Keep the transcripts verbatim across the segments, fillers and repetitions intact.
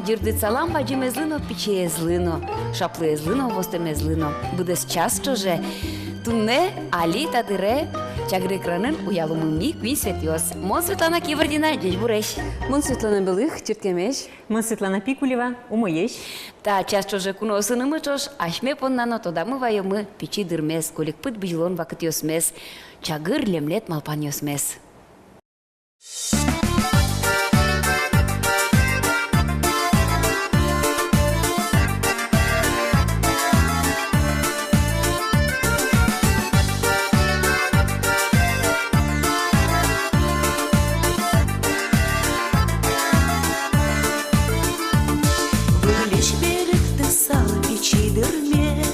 Ӟырдыт салам бадӟымезлы но, пичиезлы но, шаплыезлы но, востэмезлы но. Быдэс час ӵоже туннэ али та дыре Чагыр экранын уяломы ми, куинь Светъёс. Мон Светлана Кибардина, ӟечбуресь. Мон Светлана Белых, чырткемесь. Мон Светлана Пикулева, умоесь. Та час ӵоже куноосынымы ӵош асьме понна но тодамы ваёмы пичи дырмес, кольыкпыд бызьылон вакытъёсмес, чагыр лемлет малпанъёсмес. Выльысь берыктысал пичи дырме,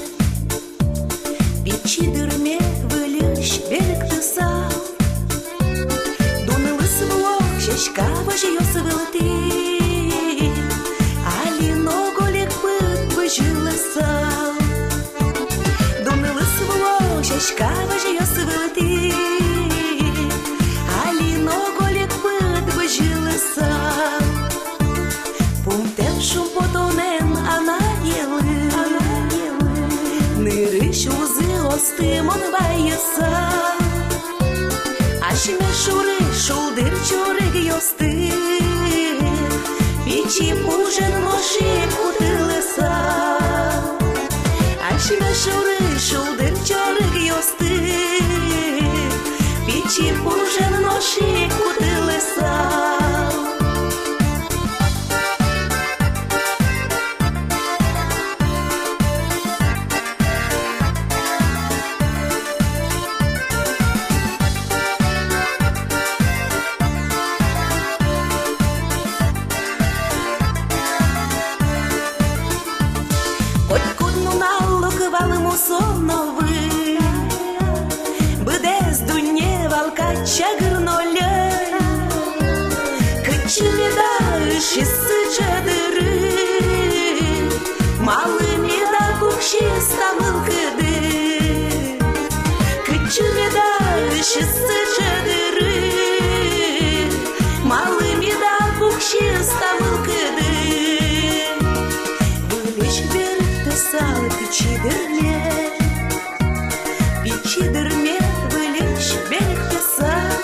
пичи дырме выльысь берыктысал. Дунлы вуо сяська возьёс вылтӥ, али но кольыкпыд бызьылысал. Дунлы вуо сяська возьёс вылтӥ, али но кольыкпыд бызьылысал. Пумтэм шумпотонэн анаелы, нырысь узыосты мон вайысал. Асьме шурысь шулдыр чорыгъёсты пичи пужен нош ик кутылысал. Асьме шурысь шулдыр чорыгъёсты пичи пужен нош ик кутылысал. Котькуд нунал лок вал мусо но выль, быдэс дунне вал кадь чагыр но льӧль. Кытчы меда ышиз сыӵе дыры, малы меда пуксиз та мылкыды? Кытчы меда ышиз сыӵе дыры, малы меда пуксиз та мылкыды? Выльысь берыктысал пичи дырме, пичи дырме выльысь берыктысал.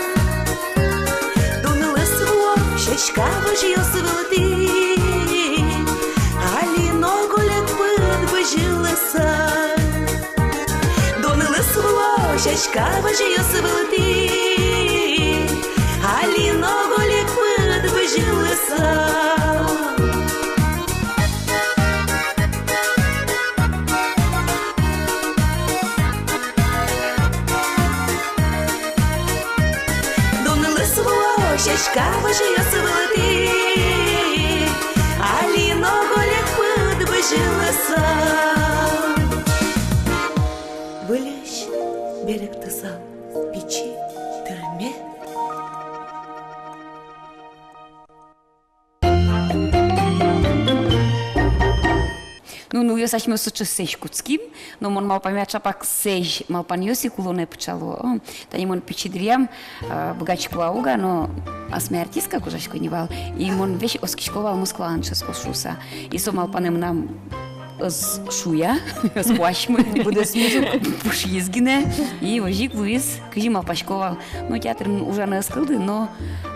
Дунлы вуо сяська возьёс вылтӥ, али но кольыкпыд бызьылысал. Дунлы вуо сяська возьёс вылтӥ, али но кольыкпыд бызьылысал. Дунлы вуо сяська возьёс вылтӥ, али но кольыкпыд бызьылысал. Выльысь берыктысал пичи дырме. Ну, нылъёс, асьмеос сыӵе сэзь кутским, но мон малпамъя, чапак сэзь малпанъёс ик улонэ пыӵало. О, тани мон пичи дыръям, а, быгатӥсько-а, уг-а, но асме артистка гожъясько ни вал. И мон весь оскисько вал Москваын дышетскоз шуыса. И со малпанэ мынам ӧз шуя, ӧз куасьмы. Быдэсмиз ук пушиз гинэ. И озьы ик луиз, кызьы малпасько вал. Ну, театрын ужаны ӧз кылды, но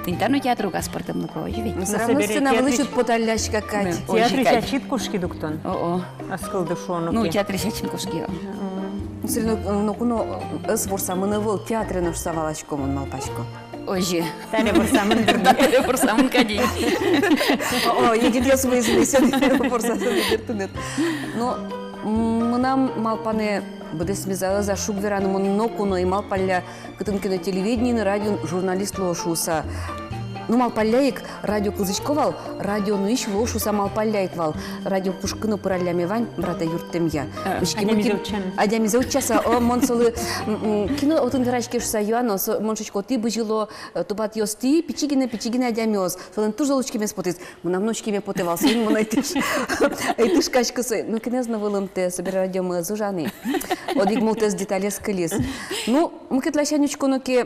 тӥни та но театр ук аспӧртэмлыко, озьы ведь. Ну, всё равно сцена вылысь уд поталляськы кадь. Театрысь ачид кошкид ук тон. О-о. Ӧз кылды шуоно ке. Ну, театрысь ачим кошки, о. Мгм. Всё равно, э, ноку но ӧз ворсамын ӧвӧл, театре но шуса валасько, мон малпасько. Озьы. Таре ворсамын дыр. Таре ворсамын кадь ини. О, егитъёс, вуиз, вуиз, ворсамын дыр тыныд. Но, м, мынам малпанэ, быдэсмиз-а, ӧз-а, шуг вераны, мон ноку но ӧй малпалля, кытын ке но телевидениын, радиоын журналист луо шуыса. Ну, малпалля ик, радио кылзӥсько вал, радио нуись луо шуыса малпалля ик вал. Радио пушкы но пыралляме вань, братэ юрттэмъя. Э, учкемы, адямизэ утчаны. Адямизэ утчаса, о, мон солы, м, м, кино отын вераське шуыса юано, со, мон шуисько, отӥ бызьыло, э, тупатъёстӥ, пичи гинэ, пичи гинэ адямиос. Солэн туж зол учкемез потӥз. Мынам но учкеме потэ вал, соин мон ӧй тыш-, ӧй тышкаськы сое. Ну, кинэз но вылымтэ, собере радиомы ӧз ужаны. Одӥг мултэс деталез кылиз. Ну, мукет ласянь учконо ке,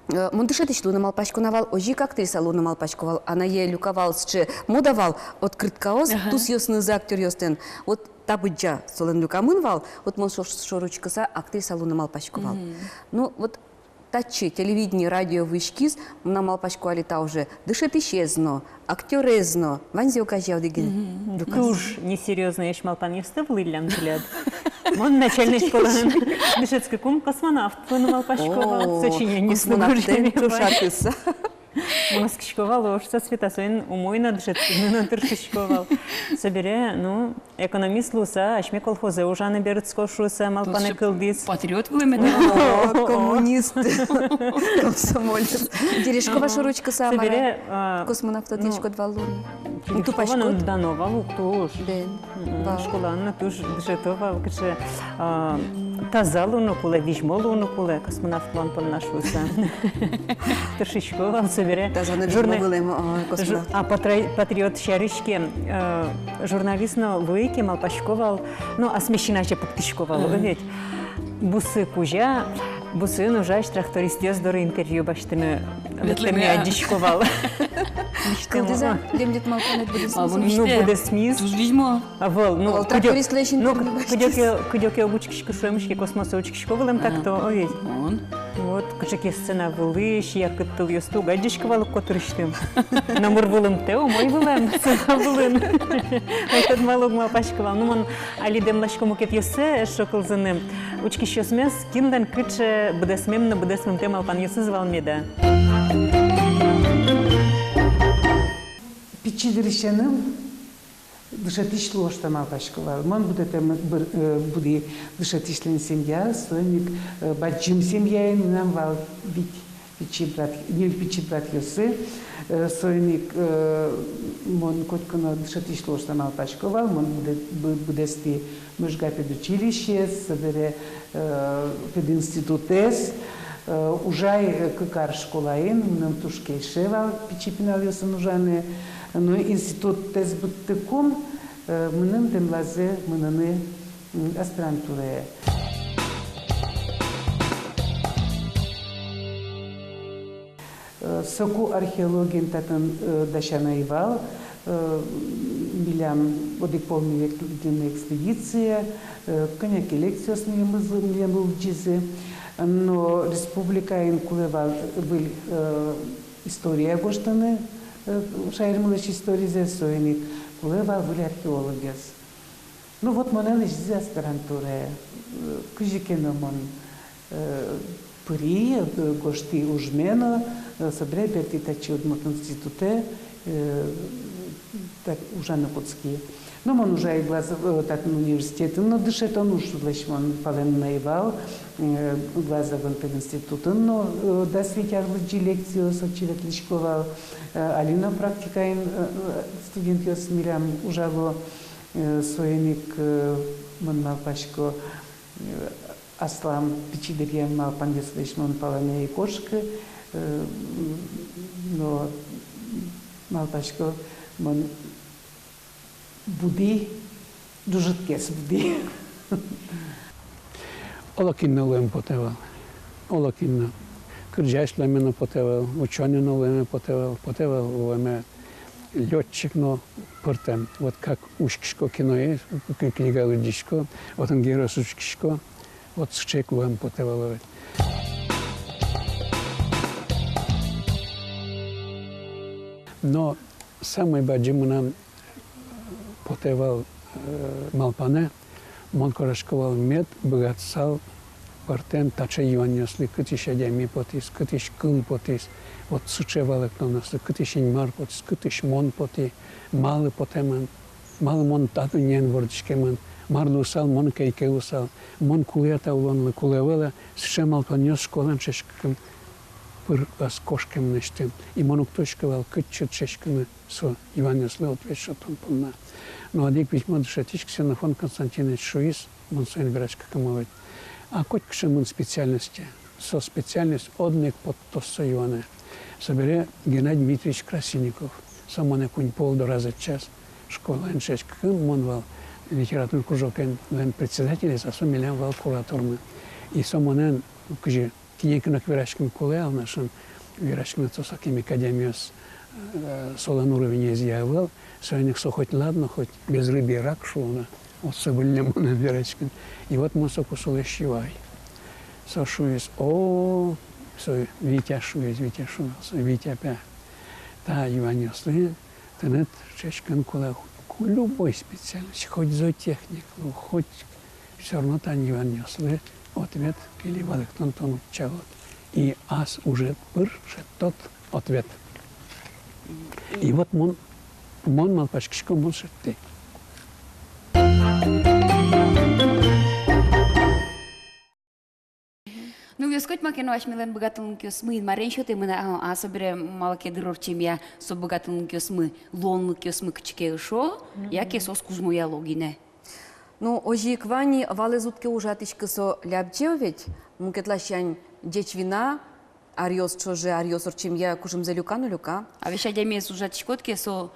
Э, мон дышетӥсь луыны малпасько на вал, озьы ик актриса луыны малпасько вал. Анае люка вал сыӵе мода вал, открыткаос, ага, тусъёсынызы актёръёслэн. Вот та быдӟа солэн люкамын вал, вот мон шо-, шоры учкыса актриса луыны малпасько вал. Мгм. Ну, вот татчы телевидение, радио вуиськиз, мынам малпасько али та уже дышетӥсез но, актёрез но, ваньзэ оказе одӥген. Мгм. Люказ. Туж несерьёзноесь малпанъёсты вылӥллям тӥляд. Мон начальной школаын дышетскыкум космонавт луыны малпасько вал. О, сочинениос космонавтэн ӵошатыса. Мон оскисько вал, ошса Света, соин умой на дышетскыны но тыршисько вал. Собере, ну, экономист луыса, асьме колхозэ ужаны берытско шуыса малпаны кылдӥз. Патриот вылэме, да? О, коммунист, комсомолец. Терешкова шоры учкыса, собере, мар-а, а, космонавт, ну, отысь код вал луыны. Ну, Терешкова тупаськод. Дано вал ук туж. Бен. Мгм. Вал. Школаын но туж дышето вал, кыӵе, а, таза луыны кулэ, визьмо луыны кулэ космонавт луон понна шуыса. Тыршисько вал собере. Таза но визьмо вылэм, а, космонавт. Жур-, а, патри-, патриот сярысь ке, э, журналист но луи ке, малпасько вал, ну, асме син азе пуктӥсько вал, мгм, ведь. Бусы кузя, бусыын ужась трактористъёс доры интервью басьтыны ветлэме адӟисько вал. Кылдӥз-а? Лемдет малпанэд быдэсмиз? Ну, быдэсмиз. Туж визьмо. А, вал, ну, кыдёке, кыдёке уг учкиськы шуэмысь ке, космосэ учкисько вылэм так-то, о ведь. Вот, кыӵе ке сцена вылысь, яркыт тылъёсты уг адӟиськы вал ук котырысьтым. Номыр вылымтэ, умой вылэм, сцена вылын. Ой, тодмало уг малпаськы вал. Ну, мон али дэмласько мукетъёссэ эшшо кылзыны. Учкисьёсмес, кинлэн кыӵе быдэсмем но быдэсмымтэ малпанъёсыз вал меда. Пичи дырысеным дышетӥсь луо шуса малпасько вал. Мон будэтэм быр-, э, будӥ дышетӥсьлэн семьяз, соин ик, э, бадӟым семьяын мынам вал вить пичи брат, ньыль пичи братъёсы, э, соин ик, э, мон котьку но дышетӥсь луо шуса малпасько вал, мон будэ-, бы-, быдэстӥ Можга педучилищеез, собере, э, пединститутэз, э, ужай, э, кык ар школаын, мыным туж кельше вал пичи пиналъёсын ужаны. Ну, институтэз быдтыкум, э, мыным дэмлазы мыныны, м, аспирантурае. Э, соку археологиен татын, э, дасяны ӧй вал, э, милям одӥг пол ми ветлӥмы экспедицие, э, кӧня ке лекциос милемыз, милемлы лыдӟизы, но республикаын кулэ вал выль, э, история гожтыны, э, шаермылэсь историзэ, соин ик кулэ вал выль археологъёс. Ну вот, монэ лэзизы аспирантурае, э, кызьы ке но мон, э, пыри, э, гожтӥ ужме но, э, собере бертӥ татчы Удмурт институтэ, э, так, ужаны кутски. Ну, мон ужай Глазов, э, татын университетын но дышетон ужлэсь мон палэнын ӧй вал, э, Глазовын пединститутын но, э, дас вить ар лыдӟи лекциос, отчы ветлӥсько вал, э, али но практикаын, э, э, студентъёс милям ужало. Э, соин ик, э, мон малпасько, э, аслам пичи дыръям малпанъёслэсь мон палэнэ ӧй кошкы, э, но малпасько, мон будӥ, ӝужытгес будӥ. Олокин но луэме потэ вал. Олокин но. Кырӟась луэме но потэ вал, учёный но луэме потэ вал, потэ вал луэме лётчик но пӧртэм. Вот как учкисько киное, к-, книга лыдӟисько, отын геройёс учкисько, вот сыӵе ик луэме потэ вал ведь. Но самой бадӟым мынам потэ вал, э, малпанэ, мон карасько вал, мед быгатысал пӧртэм таӵе юанъёслы: кытысь адями потӥз, кытысь кыл потӥз, вот сыӵе валэктонъёслы: кытысь Инмар потӥз, кытысь мон потӥ, малы потэмын, малы мон та дуннеын вордӥськемын, мар луысал мон, кӧй ке луысал, мон кулэ-а та улонлы, кулэ ӧвӧл-а. Сыӵе малпанъёс школаын дышетскыкум пыр ӧз кошке мынэсьтым. И мон уг тодӥськы вал, кытчы дышетскыны со юанъёслы ответ сётон понна. Но одӥг визьмо дышетӥсь Ксенофонт Константинович шуиз, мон соин вераськыкум ведь: а котькыӵе мын специальносте, со специальность одно ик поттоз со юанэ. Собере Геннадий Дмитриевич Красильников, со монэ куинь пол дораз ӧтчаз. Школаын дышетскыкум мон вал литература кружокенлэн председателез, а со милям вал куратормы. И со монэн, кызьы Кинэ ке но вераськыны кулэ, а нашим вераськыны со сокем ик адямиос, э, солэн уровенез ӧвӧл, соин ик со хоть ладно, хоть без рыбы и рак шуоно, вот со выллем мынам вераськон. И вот мон соку солэсь юай. Со шуиз: о, со Витя шуиз, Витя шуиз, со Витя пе. Та юанъёслы тыныд шешкын кулэ ку-, любой специальность, хоть зоотехник лу, хоть, всё равно тань юанъёслы ответ или валэктон тон утчалод. И ас ужед пыр шедьтод ответ. И вот мон, мон малпаськисько, мон шедьтӥ. Ну, весь котьма ке но асьмелэн быгатонлыкъёсмы Инмарен сётэмын, а, а собере малы ке дыр ортчемъя со быгатонлыкъёсмы, луонлыкъёсмы кыӵе ке ышо, яке соос кужмояло гинэ. Ну, озьы ик вань, валэз уд ке ужатӥськы, со лябӟе ведь, мукет ласянь ӟеч вина, аръёс ӵоже, аръёс ортчемъя кужымзэ люка но люка. А весь адямиез ужатӥськод ке, со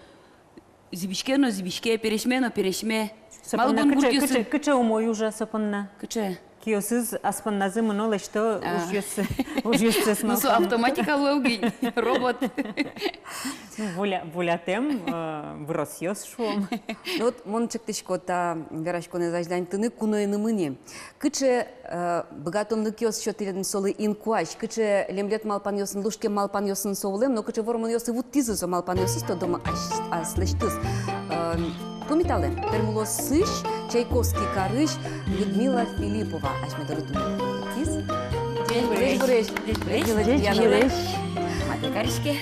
зӥбиське но зӥбиське, пересьме но пересьме. Малы бон кыӵе, гуртъёсы кыӵе, кыӵе умой ужа со понна? Кыӵе? Киосыз ас понназы мыно, лэсьто ужъёссэ, ужъёссэ. Ну, со автоматика луэ ук ини, робот. Ну, воля-, волятэм, э, выросъёс шуом. Ну вот, мон чектӥсько та вераськонэз азьланьтыны куноенымы ни. Кыӵе, э, быгатонлыкъёс сётӥллям солы инкуазь, кыӵе лемлет малпанъёсын, лушкем малпанъёсын со улэм, но кыӵе вормонъёсы вуттӥзы со малпанъёсыз, тодом ас-, аслэсьтыз. Э, пумиталэ, Пермь улосысь Чайковский карысь Людмила Филиппова асьме доры туннэ вуиз. Ӟечбуресь. Ӟечбуресь. Ӟечбуресь. Ӟечбуресь. Матэ кариське.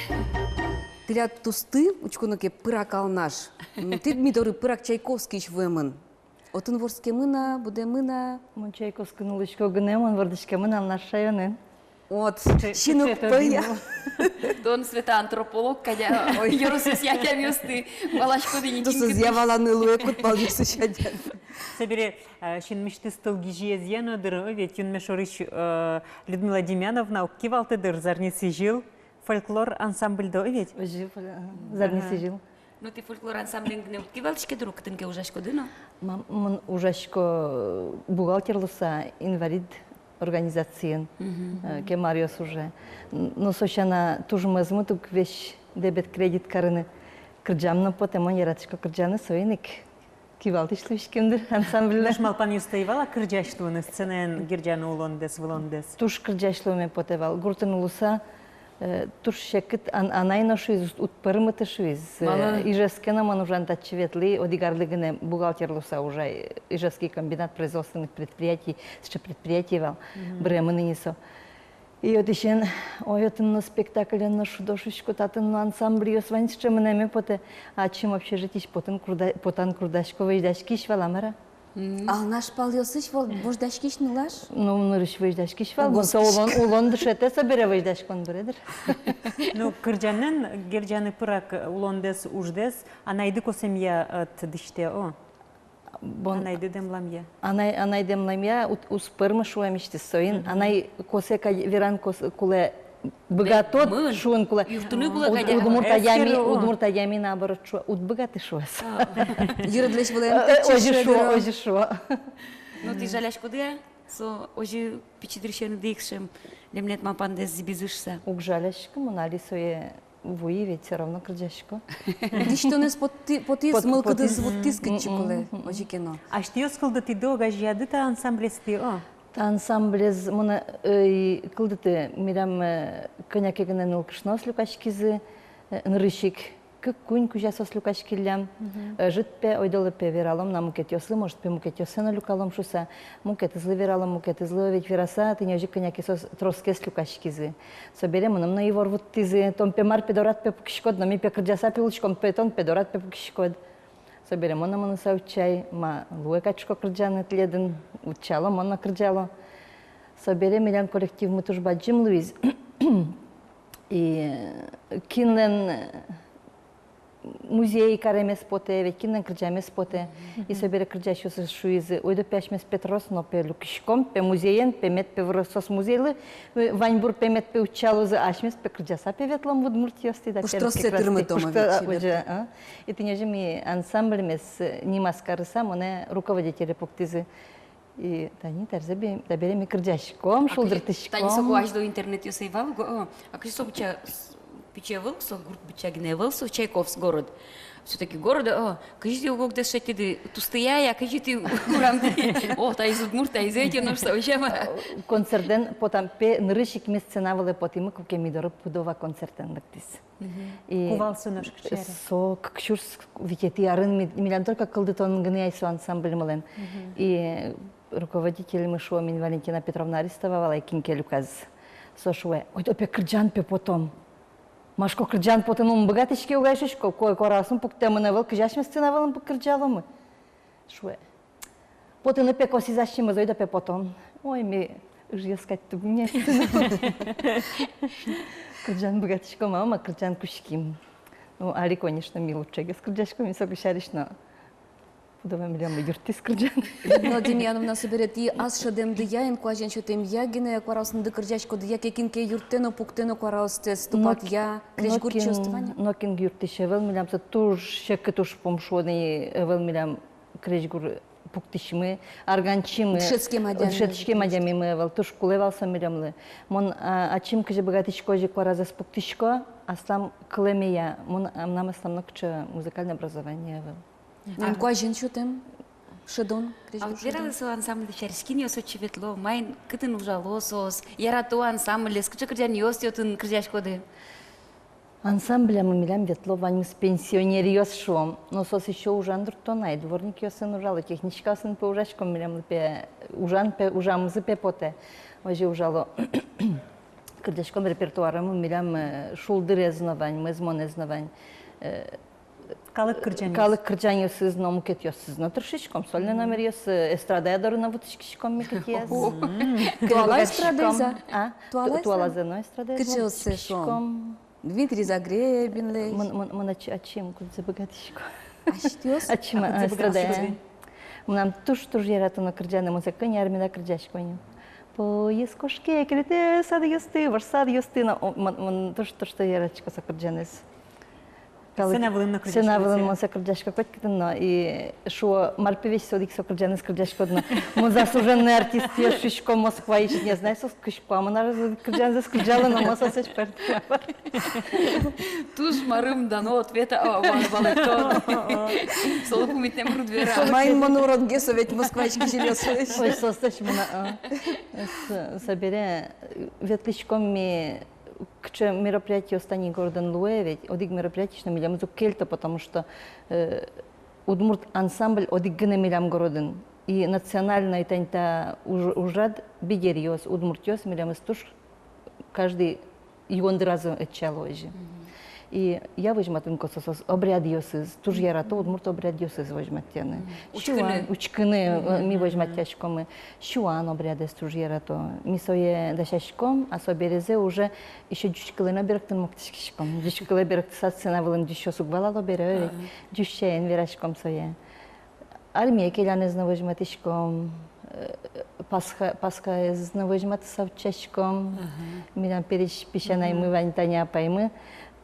Тӥляд тусты, учконо ке, пырак Алнаш. М, тӥ ми доры пырак Чайковскийысь вуэмын. Отын вордскемын-а, будэмын-а? Мон Чайковскиын улӥсько гинэ, мон вордӥськемын Алнаш районын. Вот, син уг пӧя. Тон, Света, антрополог кадь, ой, ёросъёсысь адямиосты валаськод ини. Тусызъя валаны луэ, куд палъёсысь адями. Собере, э, синмысьтыз тылгизьыезъя но дыр, о, ведь юнме шорысь, э, Людмила Демьяновна уг кивалты дыр, «Зарни сӥзьыл» фольклор ансамбльдэ, о, ведь? Озьы, фоль-, ага, «Зарни сӥзьыл». Ну, тӥ фольклор ансамблен гинэ уд кивалтӥське дыр, кытын ке ужаськоды но? Мон, мон ужасько, э, бухгалтер луыса инвалид организациын, э, кема аръёс уже. Н-, но со сяна туж мӧзмыт ук весь дебет-кредит карыны. Кырӟам но потэ, мон яратӥсько кырӟаны, соин ик кивалтӥсь луиським дыр ансамбльлэн. Нош малпанъёсты ӧй вал-а кырӟась луыны, сценаен герӟаны улондэс, вылондэс? Туж кырӟась луыме потэ вал. Гуртын улыса, э, туж секыт, ан-, анай но шуиз, уд пӧрмыты шуиз. Э, малы? Ижевске но мон ужан татчы ветлӥ, одӥг арлы гинэ бухгалтер луыса ужай, Ижевский комбинат производственных предприятий, сыӵе предприятие вал, быремын ини со. И отысен, ой, отын но спектаклен но шудо шуисько, татын но ансамбльёс вань, сыӵе мынэме потэ, ачим общежитиысь потан курда-, потан курдасько, возьдаськись вал-а, мар-а? Алнаш палъёсысь вол-, возьдаськись нылаш? Ну, нырысь возьдаськись вал, ну, со улон, улон дышетэ, собере возьдаськон быре дыр. Ну, кырӟанэн герӟаны пырак улондэс, уждэс анайды косэмъя, э, тӥ дӥсьтэ, о. Бон-, анайды дэмламъя. Анай, анай дэмламъя, уд-, уз пӧрмы шуэмысьтыз соин. Анай косэ кадь, веран кос-, кулэ, быгатод шуын кулэ. Юрттыны кулэ кадь. Уд-, удмурт адями, удмурт адями, наоборот, шуэ, уд быгаты шуэ со. А. Йырыдлэсь вылэм. Э, э, озьы шуо, озьы шуо. Ну, тӥ жаляськоды-а? Со озьы пичи дырысеныды ик сыӵе лемлет малпандэс зӥбиз шуыса. Уг жаляськы, мон али сое вуи ведь, всё равно кырӟасько. Дӥсьтонэз потӥ-, потӥз, мылкыдыз вуттӥз кытчы кулэ, озьы ке но. Асьтэос кылдытӥды, огазеяды та ансамблез тӥ, о? Та ансамблез мон, э, кылдыты, милям, э, кӧня ке гинэ нылкышноос люкаськизы, э, нырысь ик. Кык-куинь кузя соос люкаськиллям, э, ӧжыт пе, ойдолэ пе вералом на мукетъёслы, может пе, мукетъёссэ но люкалом шуыса, мукетызлы вералом, мукетызлы, ведь вераса, тӥни озьы кӧня ке соос тросгес люкаськизы. Собере мыным но ивор вуттӥзы, тон пе мар пе дорад пе пукиськод, но ми пе кырӟаса пе улӥськом пе, тон пе дорад пе пукиськод. Собере мон но мыныса утчай, ма луэ кадь шуко кырӟаны тӥледын, утчало, мон но кырӟало. Собере милям коллективмы туж бадӟым луиз. И кинлэн музей каремез потэ, ведь кинлэн кырӟамез потэ. И собере кырӟасьёс шуизы: ойдо пе асьмес пе трос но пе люкиськом пе музеен пе, мед пе выросъёс музейлы, э, ваньбур пе мед пе утчалозы, асьмес пе кырӟаса пе ветлом Удмуртиостӥ да. Пуштросэ тырмытом. Пуштросэ, ведь, озьы, а. И тӥни озьы ми ансамбльмес, э, нимаз карыса, монэ руководителе пуктӥзы. И тани тарзэ бе-, табере ми кырӟаськом, шулдыртӥськом. Тани соку азьло интернетъёс ӧй вал уго, о, а кызьы со быдӟа, с-, пичи ӧвӧл со, гурт быдӟа гинэ ӧвӧл со, Чайковск город. Всё-таки город, о, кызьы тӥ уг-огдэс шедьтӥды, тусты-а, я кызьы тӥ урамды, о, таиз удмурт, таиз ӧтё, нош со озьы-а, мар-а. Концертэн потам, пе, нырысь ик ми сцена вылэ потӥмы, куке ми доры Пудова концертэн лыктӥз. И кувал со нош кыӵе ар? Со кык сюрс витетӥ арын ми-, милям только кылдытон гинэ ай со ансамбльмылэн. И руководительмы шуэ, мин Валентина Петровна Аристова вал ай, кин ке люказ. Со шуэ: «Ойдо, пе, кырӟан, пе, потом». «Ма, — шуко, — кырӟан потыны ум быгатӥське ук ай, — шуисько, — куэ куараосын пуктэмын ӧвӧл, кызьы асьмеос сцена вылын кырӟаломы?» Шуэ: «Потыны, пе, косӥз асьмемыз, ойдо, пе, потом». Ой, ми ыжъёс кадь тубыны. Кырӟан быгатӥськом, ма, ма, кырӟан кутским. Ну, али, конечно, ми лучше гес кырӟаськом, ми соку сярысь но. Пудова милемлы юрттӥз кырӟан. Людмила Демьяновна, собере тӥ ас шӧдэмдыя, инкуазен сётэмъя гинэ куараосынды кырӟаськоды, яке кин ке юрттэ но, пуктэ но куараостэс, тупатъя, крезьгурчиосты вань-а? Нокин юрттӥсь ӧвӧл, милям со туж секыт ужпум, шуо ни, ӧвӧл милям крезьгур пуктӥсьмы, арганчимы. Дышетскем адями. Дышетскем адямимы ӧвӧл, туж кулэ вал со милемлы. Мон, а, ачим кызьы быгатӥсько, озьы куаразэс пуктӥсько, аслам кылэмея. Мон, а, мынам аслам нокыӵе музыкальное образование ӧвӧл. Инкуазен сётэм шӧдон, крезьгур шӧдон. А вот вералэ, со ансамбль сярысь, кинъёс отчы ветло, маин, кытын ужало соос, ярато ансамблез, кыӵе кырӟанъёсты отын кырӟаськоды? Ансамблямы милям ветло ваньмыз пенсионеръёс, шуом. Но соос ещё ужан дурто на, и дворникъёсын ужало, техничкаосын, пе, ужаськом, милемлы, пе, ужан, пе, ужамзы, пе, потэ. Озьы ужало. Кырӟаськом, репертуарамы милям, э, шулдырез но вань, мӧзмонэз но вань. Э, калык кырӟанъёс. Калык кырӟанъёсыз но, мукетъёсыз но тыршиськом. Сольный номеръёс, э, эстрадая доры но вутӥськиськом ми кытӥяз. О. Туала эстрадаез-а? А? Туала эстрадаез? Туалазэ но эстрадаез но вутӥськиськом. Кыӵеосыз, шуом? Дмитрий Загребинлэсь. Мон, мон, мон ачи-, ачим кудзэ быгатӥсько. Ачиос? Ачим, а, кудзэ быгатӥськоды? Эстрадая. Мынам туж-туж яратоно кырӟаны, мон сое кӧня ар меда кырӟасько ини. Поезд кошке, керетэ садъёсты, вож садъёсты но, о, мон, мон туж-туж яратӥсько со кырӟанэз. Калык сцена вылын но кырӟаськоды? Сцена вылын мон сое кырӟасько котькытын но, и шуо, мар, пе, весь со одӥг со кырӟанэз кырӟаськод но. Мон заслуженный артистъёс, шуисько, Москваысь, не знаю, соос кызь куамын арзэ кырӟанзэс кырӟало но, мон соосысь пӧртэм. Туж марым дано ответ, а, вал-, валэктон. Солы пумитэмын уд вера. Маин мон уродгес, ведь Москваысь кизилиос. Ой, соос точно, а. С-, собере, э, ветлӥськом ми, кыӵе мероприятиос тани городын луэ, ведь одӥг мероприятиысь но милемыз уг кельто, потому что, э, удмурт ансамбль одӥг гинэ милям городын. И национальной тани та уж-, ужрад, бигеръёс, удмуртъёс милемыз туж каждый юон дыразы ӧтчало озьы. И я возьматын косо соос обрядъёсыз, туж ярато удмурт обрядъёсыз возьматъяны. Учкыны. Сюан, учкыны, э, ми возьматъяськомы. Сюан обрядэз туж ярато. Ми сое дасяськом, а собере уже ещё ӟуч кылэ но берыктыны муктӥськиськом. Ӟуч кылэ берыктыса, сцена вылын ӟучъёс уг валало бере, озьы ӟуч сямен вераськом сое. Армие келянэз но возьматӥськом, э, Пасха, Пасхаез но возьматыса утчаськом. Милям пересь песянаймы вань, Таня апаймы,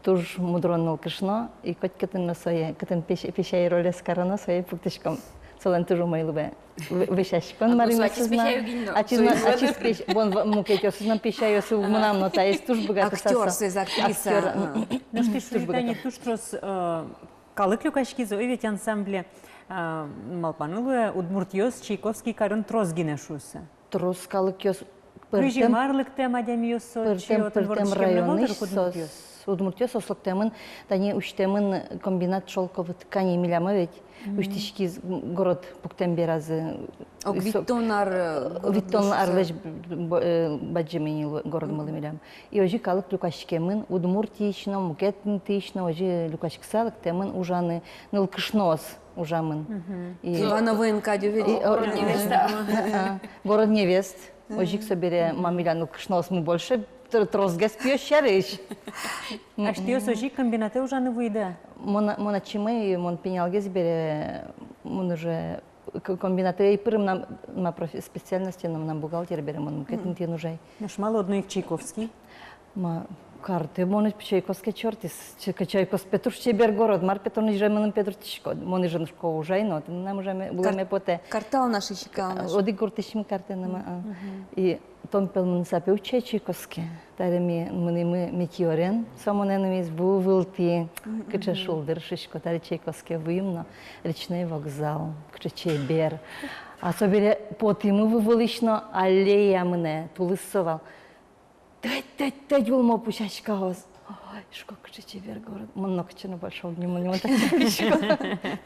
туж мудро нылкышно, и котькытын но сое, кытын песь-, песяй ролез кароно, сое пуктӥськом. Солэн туж умой луэ. В-, вӧсяськон, а, марым, ачиз песяй уг ни но. Ачиз но, ачиз песь-, бон в-, мукетъёсыз но песяйёс уг, мынам но таиз туж быгатыса. Актёр, со, актриса. Актёр, а. Нош тӥ шуиды, тани туж трос, э, калык люкаськиз, ой, ведь ансамбле, а, малпаны луэ, удмуртъёс Чайковский карын трос гинэ шуыса. Трос калыкъёс. Кызьы, мар лыктэм адямиос отчы, пӧртэм, отын пӧртэм вордӥськемын ӧвӧл дыр районысь удмуртъёс. Удмуртъёс соос лыктэмын, тани усьтэмын комбинат шёлковой ткани милям, а ведь усьтӥськиз город пуктэм беразы. Ог витьтон ар, э, город витьтон арлэсь б-, б-, э, бадӟым ини лу-, городмылы милям. И озьы калык люкаськемын, Удмуртиысь но, мукет интыысь но, озьы люкаськыса лыктэмын ужаны, нылкышноос ужамын. И Ивановоын кадь ведь. И, о, город невест. А, город невест. Озьы ик собере, ма, милям нылкышноосмы больше тр-, тросгес пиос сярысь. Асьтэос озьы ик комбинатэ ужаны вуиды-а? Мон, мон ачимы, мон пиналгес бере, мон уже к-, комбинатэ ӧй пыры, мынам, ма, профи-, специальносте но мынам бухгалтер бере, мон мукет интыын ужай. Нош малы одно ик Чайковский? Ма, Картэ мон пе чайкоз ке, чортӥз. Чай-, чайкоз пе туж чебер город. Мар пе тон Ижемын пе турттӥськод? Мон Ижын, шуисько, ужай но, отын мынам Ижеме, улэме потэ. Картал на шуиське, кал на шуиське. Одӥг гуртысь ми картэ но ма, а. И тон пе мыныса пе утча чайкоз ке. Таре ми мынӥмы Метеорен, со монэ нуиз, ву вылтӥ, кыӵе шулдыр, шуисько, таре чайкоз ке вуим но, речной вокзал, кыӵе чебер. А собере потӥмы ву вылысь но, аллея мынэ, тулыс со вал. Тӧдь, тӧдь, тӧдь улмо пусяськаос. Ой, шуисько, кыӵе чебер город. Мон нокытчы но больше уг ни мын, мон татчы пырисько.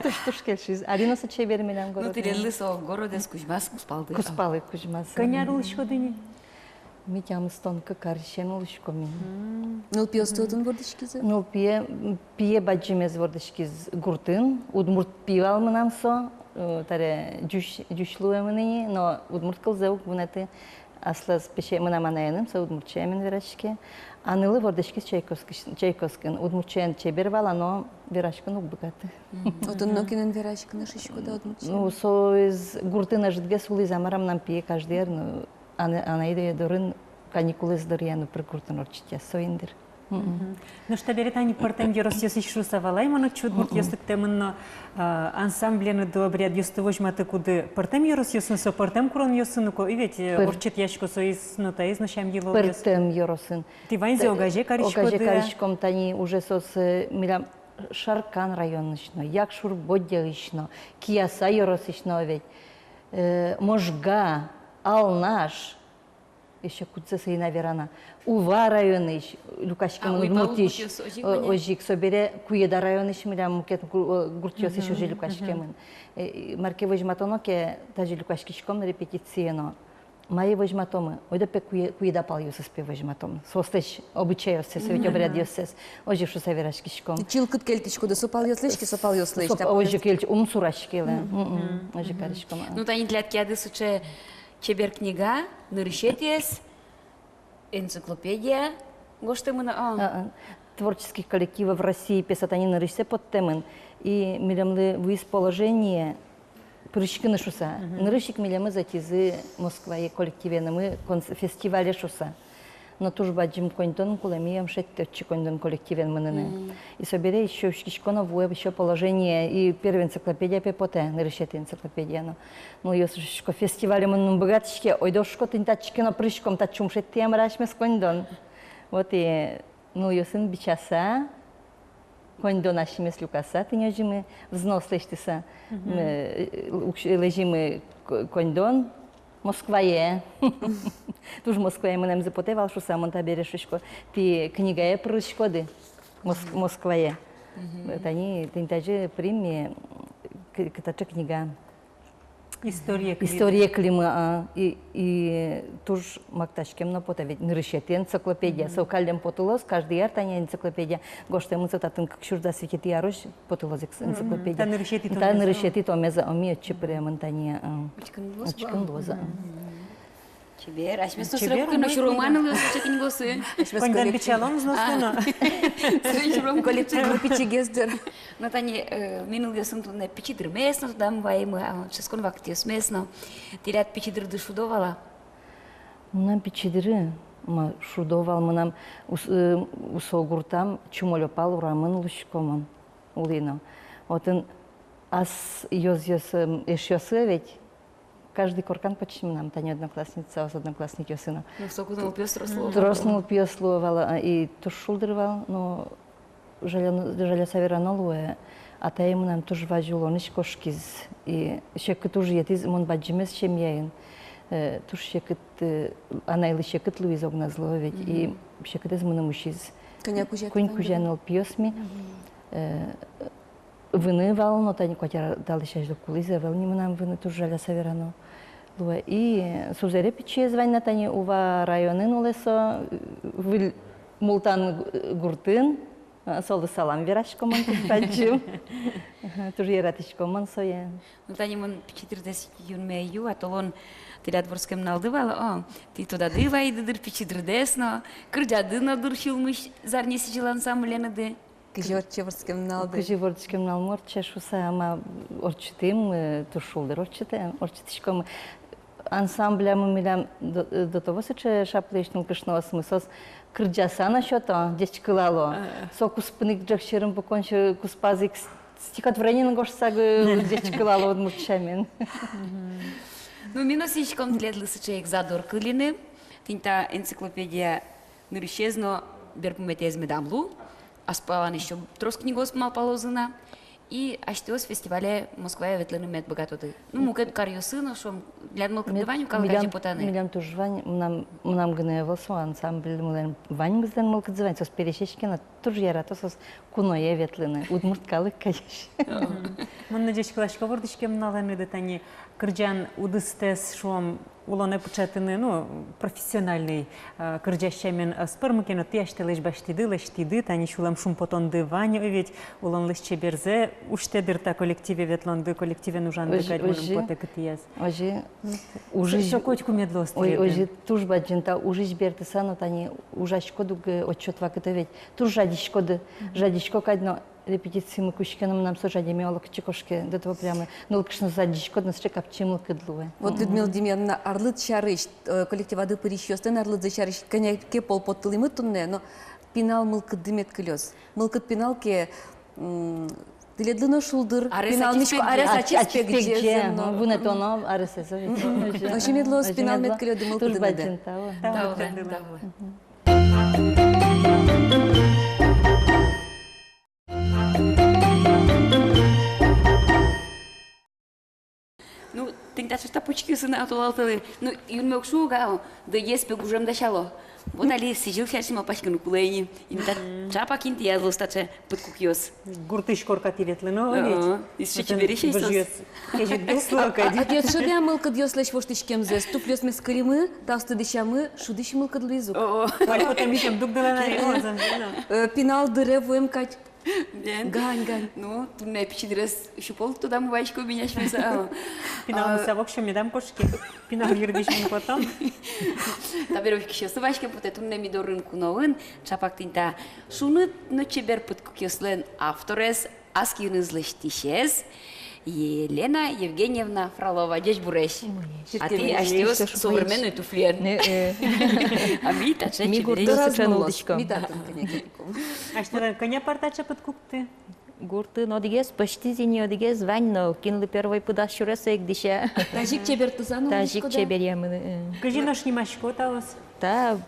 Туж, туж кельшиз. Али но со чебер милям город. Ну, тӥледлы со городэз кузьмаз кузпалды. Кузпалы кузьмаз. Кӧня ар улӥськоды ни? Ми тямыстон кык арысен улӥськом ини. Нылпиосты отын вордӥськизы? Нылпие, м, пие бадӟымез вордӥськиз гуртын, удмурт пи вал мынам со, э, таре ӟуч, ӟуч луэмын ини, но удмурт кылзэ уг вунэты. Аслаз песяй, мынам анаеным, со удмурт сямен вераське. А нылы вордӥськиз Чайковскысь-, Чайковскын. Удмурт сямен чебер вал, но вераськыны уг быгаты. Отын нокинэн вераськыны, шуиськод-а, удмурт сямен? Ну, соиз гуртын ӧжытгес улӥз, а мар-а, мынам пие каждый ар, ну, ана-, анай дорын каникулэз дыръя, ну, пыр гуртын ортчытъя, соин дыр. Нош табере тани пӧртэм ёросъёсысь шуыса валай, мон отчы удмуртъёс лыктэмын но, а, ансамбленыды, обрядъёсты возьматыкуды пӧртэм ёросъёсын, со пӧртэм куронъёсын ук, и ведь, э, ортчытъясько соиз но, таиз но сям-йылолъёс. Пӧртэм ёросын. Тӥ ваньзэ огазе кариськоды-а? Огазе кариськом, тани уже соос, э, милям Шаркан районысь но, Якшур-Бӧдьяысь но, Кияса ёросысь но ведь, э, Можга, Алнаш, ещё кудзэ сое ӧй на вераны. Ува районысь люкаськемын, а, Удмуртиысь, удмуртъёс озьы ик, э, озьы ик, собере Куеда районысь милям мукет гу-, э, гуртъёсысь озьы люкаськемын. Э, мар ке возьматоно ке, тазьы люкаськиськом репетицие но. Мае возьматомы? Ойдо пе Куе-, Куеда палъёсыз пе возьматомы. Соослэсь обычайёссэс, со ведь обрядъёссэс. Озьы шуыса вераськиськом. Чылкыт кельтӥськоды со палъёслэсь ке, со палъёслэсь. Со па-, озьы кельтӥськом, ум сураське лэ. Озьы кариськом. Ну, тани тӥляд киады сыӵе чебер книга, нырысетӥез, энциклопедия гожтэмын, а? А, а. Творческих коллективов России пе со тани нырысьсэ поттэмын. И милемлы вуиз положение пырыськыны шуыса. Нырысь ик милемыз ӧтизы Москвае коллективенымы конц-, фестивале шуыса. Но туж бадӟым коньдон кулэ, ми ӧм шедьтэ отчы коньдон коллективен мыныны. И собере ещё учкисько но, вуэ ещё положение, и первой энциклопедия пе потэ, нырысетӥ энциклопедия но. Ну, озьы шуисько, фестивале мыныны ум быгатӥське, ойдо, шуисько, тӥни татчы ке но пырыськом, татчы ум шедьтэ-а, мар-а, асьмес коньдон. Вот и нылъёсын бичаса, коньдон асьмес люкаса, тӥни озьы ми взнос лэсьтыса, ми, э, укш-, лэзимы ко-, коньдон Москвае. Туж Москвае мынэмзы потэ вал шуыса, мон табере шуисько, тӥ книгае пырыськоды Моск-, Москвае. Тани, тӥни тазьы пырим ми к-, к-, таӵе книга. История кылимы. История кылимы, а, и, и туж мактаськем но потэ, ведь нырысетӥ энциклопедия. Со каллен потылоз, каждый ар тани энциклопедия гожтэмын, со татын кык сюрс дас витетӥ арозь потылоз экс-, энциклопедия. Та нырысетӥ томез. Та нырысетӥ томез, а ми отчы пыремын тани, а. Учкыны луоз. Учкыны луоз, а. Чебер, асьмес но срок кыно сюроман луоз сыӵе книгаосы. Асьмес коньдон бичалом, взнос но. Срен сюром. Коллектив пичигес дыр. Но тани, э, ми нылъёсын туннэ пичи дырмес но тодам ваимы, а, дышетскон вакытъёсмес но. Тӥляд пичи дырды шудо вал-а? Мынам пичи дыры, ма, шудо вал, мынам ус-, э, Усо гуртам Чумолёпал урамын улӥсько мон, улӥ но. Отын ас ёзъёсы, эшъёсы ведь. Каждый коркан почти мынам, тани одноклассницаос, одноклассникъёсы но. Ну, соку нылпиос трос луо. Трос нылпиос луо вал, а, и туж шулдыр вал, но жаля-, жаляса верано луэ, атае мынам туж вазь улонысь кошкиз, и секыт уж йӧтӥз, мон бадӟымез семьяын, э, туж секыт, э, анайлы секыт луиз, огназ луэ ведь, и секытэз мыным усиз. Кӧня кузя? Куинь кузя нылпиос ми. Э, Выны вал но, тани куать ар талэсь азьло кулӥз, ӧвӧл ни мынам выны, туж жаляса верано луэ. И сузэре пичиез вань на, тани Ува районын улэ со, выль Мултан гуртын, солы салам верасько мон туж бадӟым. Туж яратӥсько мон сое. Ну, тани мон пичи дырдэс юнме ӧй ю, а толон тӥляд вордскем нуналды вал, о, тӥ тодады вайиды дыр пичи дырдэс но, кырӟады но дыр сюлмысь «Зарни сӥзьыл» ансамбленыды. Кызьы ортче вордскем нуналды? Кызьы вордскем нуналмы ортче шуыса, ма, ортчытӥм, э, туж шулдыр ортчытэ, ортчытӥськом. Ансамблямы милям до, до того сыӵе шаплы эшшо нылкышноосмы, соос кырӟаса но сёто, ӟечкылало. Со куспын ик ӝӧк сьӧрын пукон, сьӧ-, куспаз ик с-, стихотворениен гожтыса ик ӟечкылало удмурт сямен. Ну, ми но сӥзиськом тӥледлы сыӵе ик задор кылыны. Тӥни та энциклопедия нырысез но берпуметӥез медам лу. Ас палан эшшо трос книгаос малпалозы на. И асьтэос фестивале Москвае ветлыны мед быгатоды. Ну, мукет каръёсы но, шуом, тӥляд мылкыдды вань-а калык азе потаны? Милям туж вань, мынам, мынам гинэ ӧвӧл со, ансамбльмылэн ваньмызлэн мылкыдзы вань, соос пересесь ке но, туж ярато соос куное ветлыны, удмурт калык кадесь. Мон но ӟечкыласько вордӥськем нуналэныды, тани кырӟан удыстэс, шуом, улонэ пыӵатыны, ну, профессиональный, э, кырӟась сямен ӧз пӧрмы ке но, тӥ асьтэлэсь басьтӥды, лэсьтӥды, тани сюлэм шумпотонды вань, ой, ведь улонлэсь чеберзэ усьтэ дыр та коллективе ветлонды, коллективен ужанды. Озьы, кадь мыным озьы потэ, кытӥяз. Озьы. Ужысь. Со котьку мед луоз. Ой, тӥледлы. Озьы, туж бадӟым тау. Ужысь бертыса но, тани ужаськод ук, э, отчёт вакытэ ведь туж жадиськоды, жадисько кадь но, репетициямы кутске но, мынам со жадеме олокытчы кошке, до того прямо нылкышно жадиськод но, сыӵе капчи мылкыд луэ. Вот, Людмила Демьяновна, арлыд сярысь, э, коллективады пырисьёслэн арлыдзы сярысь кӧня ке пол поттылӥмы туннэ, но пинал мылкыдды мед кылёз. Мылкыд пинал ке, м, тӥледлы но шулдыр, арес пинал ачиз мисько, пегӟе. Арес ачиз пегӟе, ачиз пегӟе, зэм но. Вунэтоно аресэз. Озьы мед луоз, пинал мед кылёды мылкыдыныды. Туж бадӟым тау. Тау, тау, тау. Ну, тӥни таӵе тапочкиосын-а толалтэлэ? Ну, юнме уг шуо ук, а, дыгес пе гужем дасяло. Вот али сӥзьыл сярысь малпаськыны кулэ ини. Ини та ӵапак интыяз луоз таӵе пыдкукъёс. Гуртысь корка тӥледлы но, о, ведь. Ага, исчи чебересь ай соос. Выжыос. Кезьытгес луо кадь. А, а тӥ ӧд шӧдэ-а мылкыдъёслэсь воштӥськемзэс? Туфлиосмес кылӥмы, таосты дӥсямы, шудӥсь мылкыд луиз ук. О. Валь потэ митем дугдылэ на, о, зэмзэ но. Э, пинал дыре вуэм кадь. Бен. Гань, гань. Ну, туннэ пичи дырез сю пол тодамы вайиськом ини асьмеос. Пиналмес воксё медам кошке. Пинал йырдысь мон потом. Табере учкисьёслы васькем потэ, туннэ ми дорын куноын ӵапак тӥни та шуныт но чебер пыдкукъёслэн авторез, ас киыныз лэсьтӥсез Елена Евгеньевна Фролова. Ӟечбуресь. Ой, а тӥ асьтэос современной туфлиен. Э, э. А ми таӵе чебересь. Ми гуртын сыӵе нуллӥськом. Ми татын кӧня ке. Асьтэлэн кӧня пар таӵе пыдкукты? Гуртын одӥгез, пӧзьтӥз ини одӥгез, вань но, кинлы первой пыдаз сюре, со ик дӥся. Тазьы ик чебертыса но. Тазьы ик чеберъямын, э. Кызьы нош нимасько таос? Та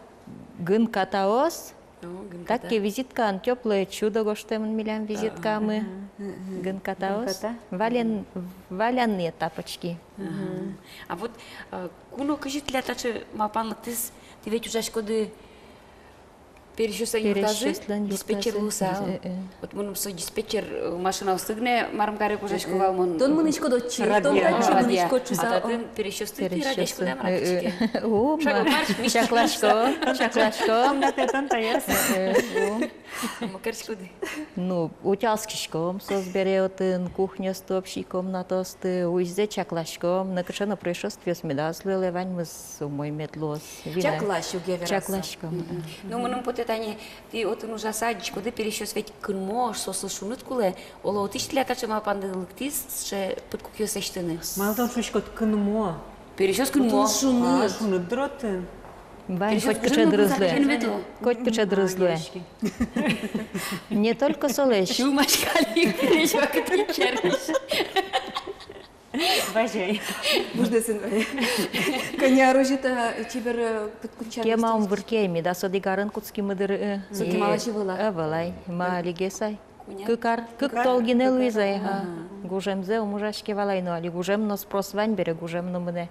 гынкатаос. О, гынката. Так ке визиткаын тёплое чудо гожтэмын милям визиткамы. Ага. Гынкатаос. Гынката. Вален-, валянные тапочки. Ага. А вот, э, куно кызьы тӥляд таӵе малпан лыктӥз, тӥ ведь ужаськоды пересьёслэн юртазы, пересьёслэн юртазы, диспетчер луыса. Э, э. Вот мыным со диспетчер, э, машинаосты гинэ марым каре ужасько вал мон. Тон мынӥськод отчы, тон радъя. Тон радъя. Мынӥськод отчы, а татын пересьёсты тӥ радъяськоды-а, мар-а, кызьы ке. Пересьёсты. О, ма, чакласько, чакласько. Тон-тон таяз. Э, э, о. Ма кариськоды? Ну, утялтӥськом соос бере отын, кухняосты, общий комнатаосты, уйзэ чакласьком, нокыӵе но происшествиос медаз луэ, ваньмыз умой мед луоз. Вина. Чаклась, уг-а, вераса. Чакласьком. Мгм. Ну, мыным потэ, тани тӥ отын ужаса адӟиськоды, пересьёс ведь кынмо, соослы шуныт кулэ. Оло, отысь тӥляд таӵе малпанды лыктӥз, сыӵе пыдкукъёс лэсьтыны? Малы тон шуиськод кынмо? Пересьёс кынмо. Отын шуныт. А, шуныт дыр отын. Вань, пересьёс котькыӵе дырыз луэ. Кынмо. Котькыӵе дырыз луэ. Не только солэсь. Сюлмаське али, пересь вакытэ сярысь. Вазяй. Муждэ сын вае. Кӧня ар озьы та чебер, э, пыдкукъёс? Кема ум вырке ай, ми дас одӥг арын кутскимы дыр, э. Со кемалась ӧвӧл-а? Ӧвӧл ай, ма алигес ай. Кӧня? Кык ар, кык тол гинэ луиз ай, ага. Гужемзэ ум ужаське вал ай, но али гужем но спрос вань бере, гужем но мынэ.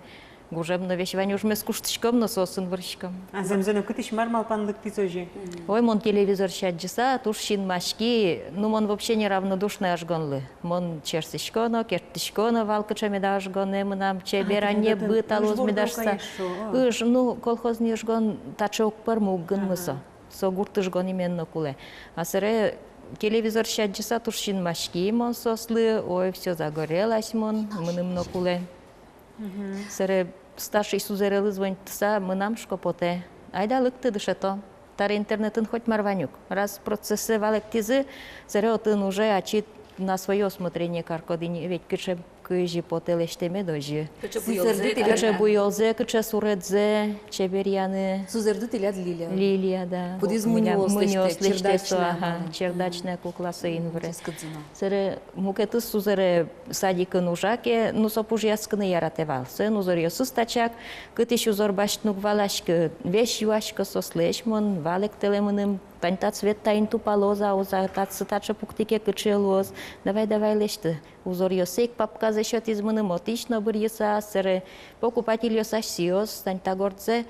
Гужем но весь вань, ужмес куштӥськом но соосын выриськом. А зэмзэ но кытысь, мар малпан лыктӥз озьы? Ой, мон телевизорысь адӟыса туж синмаськи, ну, мон вообще неравнодушной ожгонлы. Мон черсӥсько но, керттӥсько но, вал кыӵе меда ожгонэ мынам, чебер, а, анне быт алоз меда шуса. Ыж, ну, колхозный ожгон таӵе уг пӧрмы, уг гынмы со. Ага. Со гурт ыжгон именно кулэ. А сэре телевизорысь адӟыса туж синмаськи мон соослы, ой, всё, загорелась мон, мыным но кулэ. Мгм. Сэре старший сузэрелы звонитыса, мынам, шуко, потэ. Айда лыкты, дышето. Табере интернетын хоть мар вань ук. Раз процессэ валэктӥзы, сэре отын уже ачид на своё усмотрение каркод ини, ведь кыӵе кызьы потэ лэсьтэме, озьы. Кыӵе буёлзэ, кыӵе буёлзэ, кыӵе суредзэ чеберъяны. Сузэрды тӥляд Лилия. Лилия, да. Кудӥз мунёос лэсьтэ, мунёос лэсьтэ, чердачная со, ага, чердачная кукла, соин выре. Мгм. Ческыт зона. Собере мукетыз сузэре садикын ужа ке, ну, со пужъяськыны яратэ вал. Соин узоръёсыз тачак, кытысь узор басьтыны уг валаськы, весь юасько соослэсь, мон валэктэлэ мыным, тань та цвет таин тупалоз-а, уз-а, татчы таӵе пуктӥ ке, кыӵе луоз, давай, давай, лэсьты. Узоръёссэ ик папказэ сётӥз мыным, отысь но быръыса, собере покупательёс асьсэос, тань та гордзэ,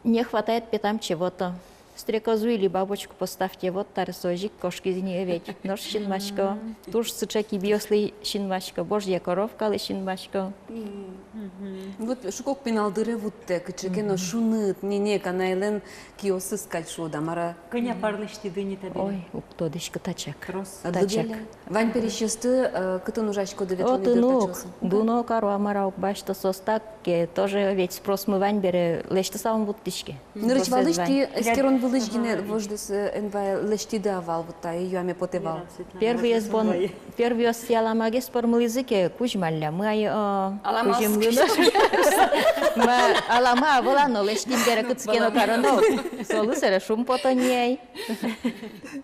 не хватает, пе, там чего-то. Стрекозу или бабочку поставьте, вот, таре со озьы ик кошкиз ини ведь. Нош синмасько. Мгм. Туж сыӵе кибиослы синмасько, божья коровкалы синмасько. Мгм. Вот шуко ук, пинал дыре вуттэ, кыӵе ке но шуныт, ненег, анайлэн киосыз кадь, шуод-а, мар-а. Кӧня пар лэсьтӥды ини табере? Ой, уг тодӥськы тачак. Трос. Тачак. Вань пересьёсты, э, кытын ужаськоды, ветлӥды? Отын ук, дуно каро-а, мар-а, уг басьто соос, так ке, тоже ведь спросмы вань бере, лэсьтыса ум вуттӥське. Нырысь валысь тӥ эскерон вылысь гинэ вождэс, э, эн вае, лэсьтӥды-а вал, вот та юаме потэ вал. Первыез бон, первыез сӥ аламагес пӧрмылӥзы ке, кузьмаллямы ай, о, кузьымлы но. Ма, алама ӧвӧл, а но лэсьтӥм бере кытчы ке но кароно. Солы собере шумпото ни ай.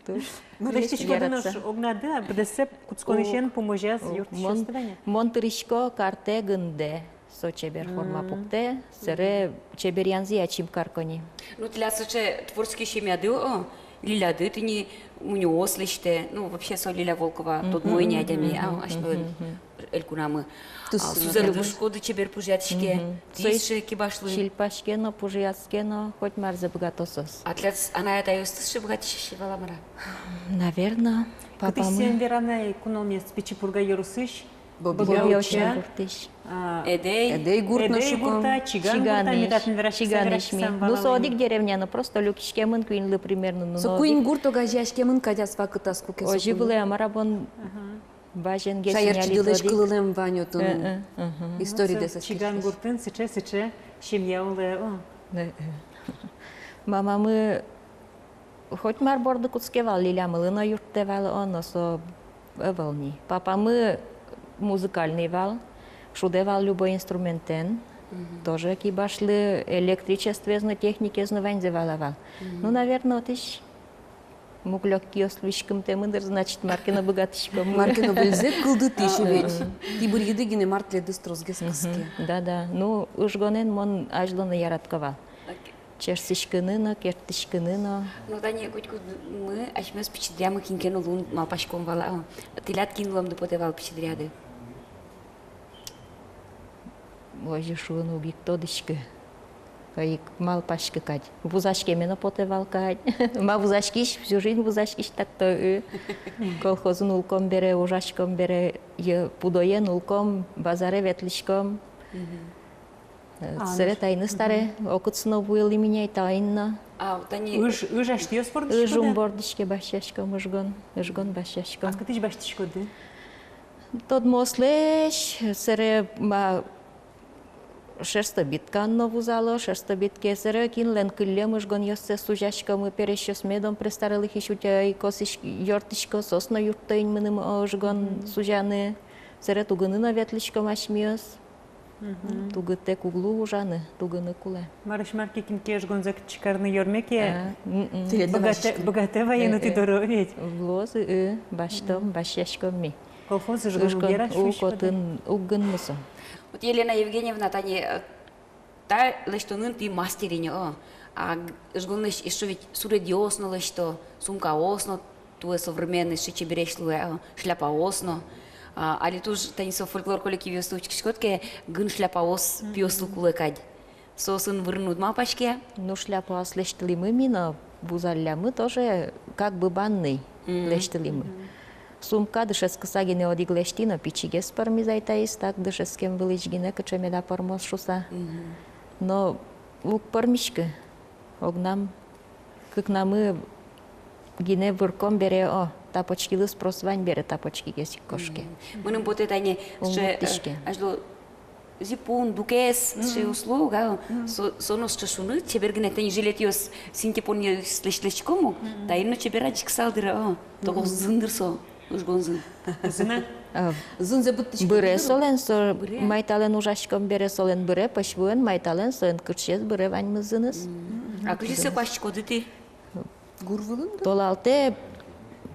Туж. Ну, лэсьтӥськоды нош, огнады-а, быдэссэ кутсконысен пумозяз юрттӥськоды вань-а? Мон тырисько картэ гындэ. Со чебер форма пуктэ, собере чеберъянзэ ачим карко ни. Ну, тӥляд сыӵе творческий семьяды, о, Лиляды тӥни мунёос лэсьтэ, ну, вообще со Лиля Волкова тодмо ини адями, а, асьме элькунамы. А, сузэрды, шуиськоды, чебер пужъятӥське. Тӥ сыӵе кибашлы. Сильпаське но, пужъяське но, коть марзэ быгато соос. А тӥляд анай-атайёсты сыӵе быгатӥсьёс вал-а, мар-а? Наверно, папамы. Кытысь сӥем вераны ай куномес? Пичи Пурга ёросысь. Бобья-Уча. Бобья-Уча гуртысь. А, Эдэй. Эдэй гурт но, Эдэй шуиськом. Гурта, Чиган гурта, Чиганысь, ми татын вераськыса, Чиганысь ми. Ну, со одӥг деревня, но просто люкиськемын куиньлы примерно, ну, со куинь гурт огазеяськемын кадь ас вакытаз, куке со. Озьы вылэ, а мар-а бон. Ага. Бажен гес. Шаерчидылэсь кылылэм вань отын. Э, э, ага. Историдэс. Ну, со Чиган гуртын сыӵе, сыӵе семья улэ, о. Э, э. Мамамы хоть мар борды кутске вал, Лилямылы но юрттэ вал, о, но со ӧвӧл ни. Папамы музыкальный вал, шудэ вал любой инструментэн, тоже кибашлы, электричествоез но, техникаез но ваньзэ вала вал. Ну, наверно, отысь муглёк киос луиськымтэмы дыр, значит, мар ке но быгатӥськом. Мар ке но выльзэ кылдытӥсь ведь. Тӥ быръиды гинэ, мар тӥледыз тросгес кыске. Да, да. Ну, ыжгонэн мон азьло но яратӥсько вал. Черсӥськыны но, керттӥськыны но. Ну, тани котькудмы асьмеос пичи дыръямы кин ке но луыны малпаськом вал, а. Тӥляд кин луэмды потэ вал пичи дыръяды? Озьы шуыны уг ик тодӥськы. Ик малпаськы кадь. Вузаськеме но потэ вал кадь. Ма вузаськись, всю жизнь вузаськись так-то, ы. Колхозын улком бере, ужаськом бере, йӧ-, пудоен улком, базаре ветлӥськом. Мгм. Э, а, собере таиныз таре, мгм, окытсы но вуылӥм ини ай таин но. А, тани ыж, ыж асьтэос бордысь? Ыж ум бордысь ке басьяськом, ыжгон, ыжгон басьяськом. А кытысь басьтӥськоды? Тодмоослэсь, собере ма, шерстобиткаын но вузало, шерстобитке, собере кинлэн кыллем ыжгонъёссэ сузяськомы, пересьёсме, дом престарелыхысь утёй, косӥсь, ёртӥсько, соос но юртто ини мыным, о, ыжгон сузяны, собере тугыны но ветлӥськом асьмеос. Мгм. Тугытэк уг лу ужаны, тугыны кулэ. Марысь мар ке, кин ке ыжгонзэ кытчы карыны ёрме ке, а, мгм, быгатэ, быгатэ ваены тӥ доры ведь. Луоз, ы, басьтом, басьяськом ми. Колхоз ыжгон уг яра, шуиськоды. Укотын уг гынмы со. Вот, Елена Евгеньевна, тани, э, та лэсьтонын тӥ мастер ини, о. А ыжгонлэсь эшшо ведь суредъёс но лэсьто, сумкаос но туэ современной, эшшо чебересь луэ, а, шляпаос но. А, али туж тани со фольклор коллективъёсты учкиськод ке, гын шляпаос пиослы кулэ кадь. Соосын вырыны уд малпаське? Ну, шляпаос лэсьтылӥмы ми но, вузаллямы тоже, как бы банный лэсьтылӥмы. Сумка дышетскыса гинэ одӥг лэсьтӥ но, пичигес пӧрмиз ай таиз, так дышетскем вылысь гинэ, кыӵе меда пӧрмоз шуса. Но уг пӧрмиськы, огнам. Кыкнамы гинэ вырком бере, о, тапочкилы спрос вань бере, тапочкигес ик кошке. Мгм. Мыным потэ тани, ум вуттӥське. Азьло зипун, дукес, сыӵе услуга, со, со но сыӵе шуныт, чебер гинэ, тани жилетъёс, синтепонъёс лэсь-, лэсьтӥськом ук, таин но чебер адӟиськысал дыр, о, тогозын дыр со. Ыжгон зын. Зын-а? А, зынзэ быдтӥськод быре дыр? Солэн, со быре. Майталэн ужаськом бере солэн быре, пӧсь вуэн, майталэн, солэн кырсез быре ваньмыз зыныз. М. А кызьы сое куасьтӥськоды тӥ? Гур вылын, да? Толалтэ